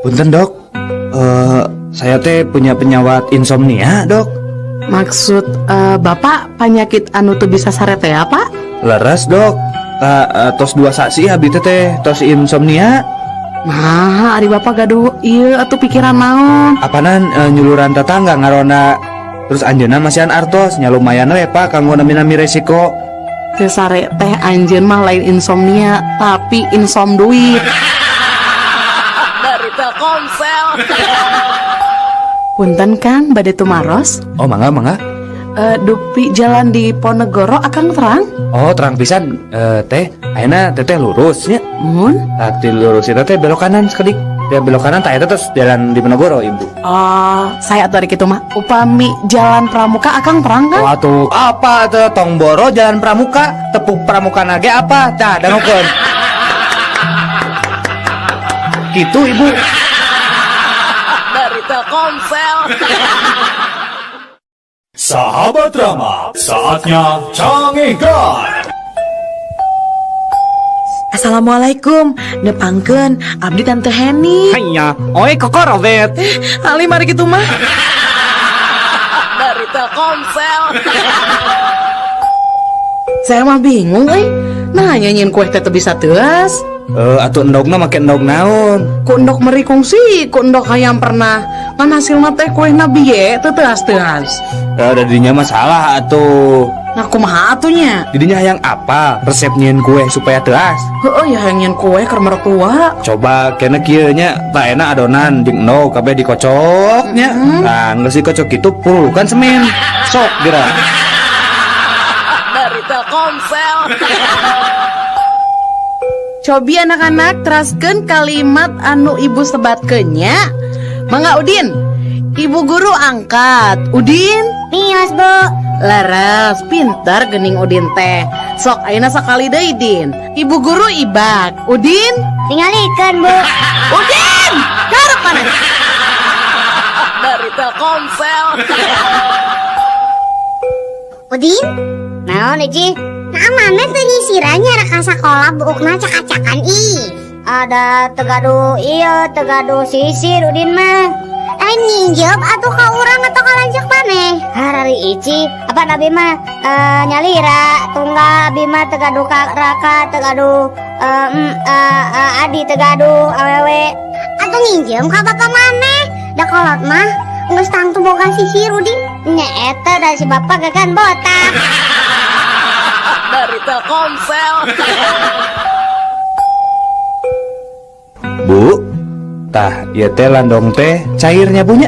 Punten dok, saya teh punya penyawat insomnia dok. Maksud bapak penyakit anu tuh bisa sare teh apa? Leres dok, tos 2 saksi abdi teh tos insomnia. Nah, ari bapak gaduh ieu atuh pikiran naon? Apanan nyuluran tetangga ngarona. Terus anjeunna masihan artos, nya lumayan we pak kanggo nami-nami resiko. Teu sare teh anjeun mah lain insomnia, tapi insom duit. Dari Telkomsel. Punten Kang, bade tumaros? Oh mangga mangga. Dupi jalan di Ponegoro akang terang? Oh terang pisan, teh ayeuna teteh lurus nya. Mun? Tah lurus eta teh belok kanan sakedik. Ya belok kanan tak eta terus jalan di Ponegoro ibu. Oh, saya atuh ari kitu mah. Upami jalan Pramuka akang terang kan? Oh atuh apa tuh tong boro jalan Pramuka, tepuk Pramuka nage apa? Tah dangukeun. Gitu ibu. Dari Telkomsel. Sahabat Rama, saatnya Canggihkan. Assalamualaikum, nepangkeun abdi Tante Heni. Hanya, oi koko Robert. Ali mari kitu mah. Dari Telkomsel. Saya mah bingung euy. Nah, nyanyiin kue teh teu bisa teuas. Atuh endogna make endog naon? Ku endog meri kungsi, ku endog hayam pernah. Ngan hasilna teh kuehna bieu teu teuas-teuas. Da dinya mah salah atuh. Nah kumaha atuh nya? Didinya hayang apa? Resep nyieun kue supaya teuas. Heueuh ya hayang nyieun kue keur mertua. Coba kena kieu nya, tah enak adonan jeung endog kabeh dikocok nya. Nah, geus dikocok kitu pulukan semen. Sok geura. Dari Telkomsel. Cobi anak-anak teraskeun kalimat anu ibu sebatkeun nya. Mangga Udin. Ibu guru angkat. Udin? Mios, Bu. Leres, pinter gening Udin teh. Sok ayeuna sakali deui Din. Ibu guru ibak. Udin Tingalikeun, Bu. Udin, karep maneh. Dari Telkomsel. Udin? Naon Ici? Nah, maneh teu nyisiran nya rek ka sakola buukna cak-cakan ih. Ada teu gaduh ieu, teu gaduh sisir Udin mah. Lain nginjem atuh ka urang atau ka lanceuk maneh. Harari Ici, apa abi mah nyalira tunggal abi mah teu gaduh ka raka, teu gaduh adi teu gaduh awewe. Atuh nginjem ka bapak maneh. Da kolot mah geus tangtu boga sisir Udin. Nya eta da si bapak gagan botak. Dari Telkomsel. Bu, tah ieu teh landong teh cairnya bunya.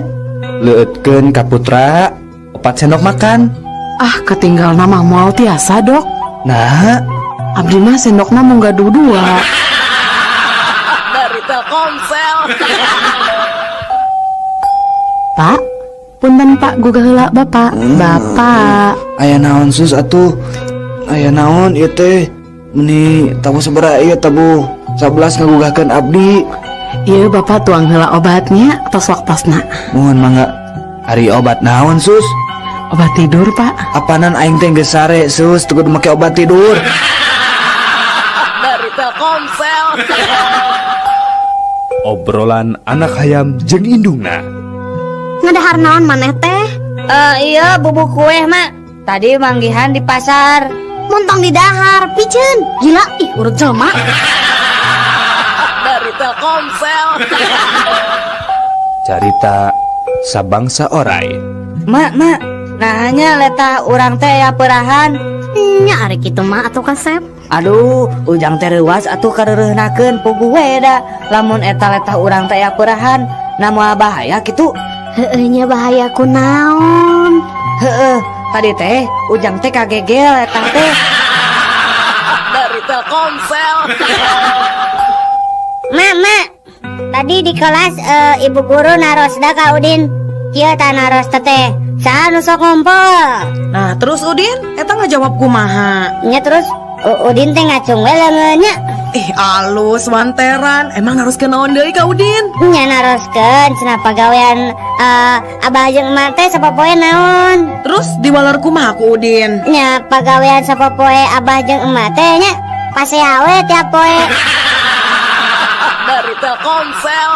Leueutkeun ka putra 4 sendok makan. Ah, ketinggal nama moal tiasa, Dok. Nah, abdi mah sendokna mung gaduh 2. Dari Telkomsel. Pak, punten Pak, gugah heula Bapak. Bapak. Aya naon sus atuh? Aya naon ieu teh? Meni tabuh sabaraha ieu tabuh 11 ngagugahkeun abdi. Ieu Bapak tuang heula obatnya tos waktosna. Mohon mangga. Ari obat naon sus? Obat tidur, Pak. Apanan aing teh geus sare sus, teu kudu make obat tidur. Dari Telkomsel. Obrolan anak hayam jeung indungna. Ngadahar naon maneh teh? Iya bubuk kue mak. Tadi manggihan di pasar. Montong di dahar, piceun. Gila, ih urut jelema. Dari Telkomsel. Carita sabangsa orai. Mak, mak, nah hanya letah urang teh ya perahan. Nya ari kitu mah atuh kasep. Aduh, ujang teh reuas atuh kareureunahkeun puguh we da. Lamun eta letah urang teh ya perahan, na moal bahaya kitu. Heueuh nya bahaya kunaon? Heueuh, tadi teh ujang teh kagegel letah teh. Dari Telkomsel. Mak, mak, tadi di kelas ibu guru narosda ka Udin. Kieu tah naros teh. Saha nu sok ngumpul? Nah, terus Udin, eta ngajawab kumaha? Nya terus Udin teh ngacung we leungeunnya. Ih, alus wanteran. Emang naroskeun naon deui ka Udin? Nya naroskeun cenah pagawean abah jeung emak teh sapopoe naon. Terus diwaler kumaha ku Udin? Nya pagawean sapopoe abah jeung emak teh nya pasea we tiap poe. Dari Telkomsel.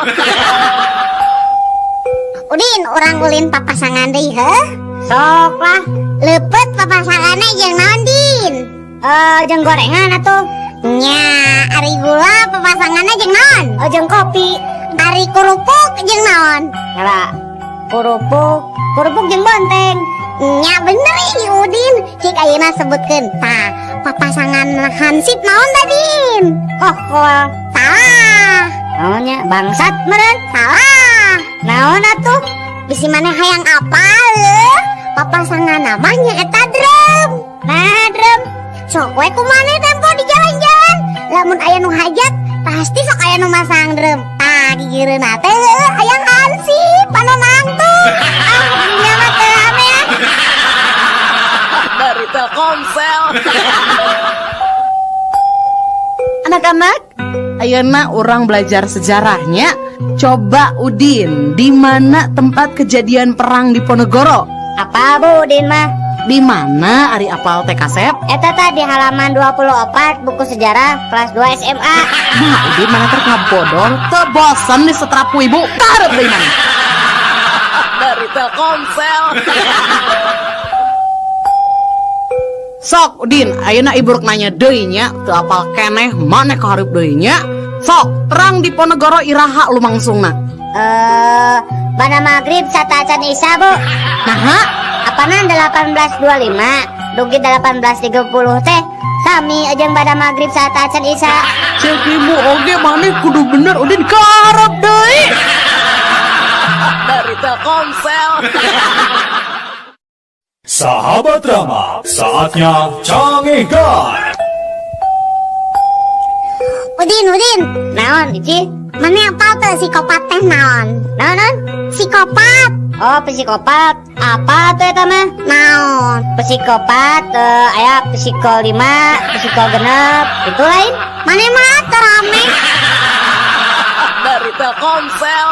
Udin, urang ulin papasangan deui heuh? Sok lah. Leupeut papasanganna jeung naon, Din? Jeung gorengan atuh. Nya, ari gula papasanganna jeung naon? Oh, jeung kopi. Ari kerupuk jeung naon? Nyala. Kerupuk jeung bonteng. Nya bener ih Udin. Cik ayeuna sebutkeun. Tah, papasangan hansip naon tadi? Kokol. Salah. Naonnya? Bangsat meureun. Salah. Naon atuh? Bisi maneh hayang apal leuh? Papasangan namanya eta drum. Nah, drum. Sok we ku maneh tempo di jalan-jalan. Lamun aya nu hajat, pasti sok aya nu masang drum. Tah, gigireunna teh heueuh hayang hansip anu nangtung. Ah, dunia mah teu ame ah. Dari Telkomsel. Anak-anak, ayeuna urang belajar sejarahnya. Coba Udin, di mana tempat kejadian perang Diponegoro? Apa Bu Udin mah? Di mana ari apal teh kasep? Eta tah di halaman 24 buku sejarah kelas 2 SMA. Nah, Udin mana teh ngabodor, teu bosen disetrap ku ibu. Karep deui mana? Dari Telkomsel. Sok Udin, ayeuna ibu rek nanya deui nya, teu apal keneh maneh kahareup deui nya. Sok, perang Diponegoro iraha lumangsungna? Bana maghrib satacan isya, Bu. Naha? Apanan 1825 dugi 1830 teh sami jeung bada maghrib satacan isya. Cek ibu oge maneh kudu bener Udin kaharep deui. Dari Telkomsel. Sahabat Rama, saatnya Cangegan. Udin, Udin. Naon, Ici? Mana apal teu psikopat teh naon? Naon, naon? Psikopat Psikopat. Oh, psikopat. Apa tuh eta mah? Naon? Psikopat aya psiko 5, psiko 6, itu lain. Maneh mah terame. Dari Telkomsel.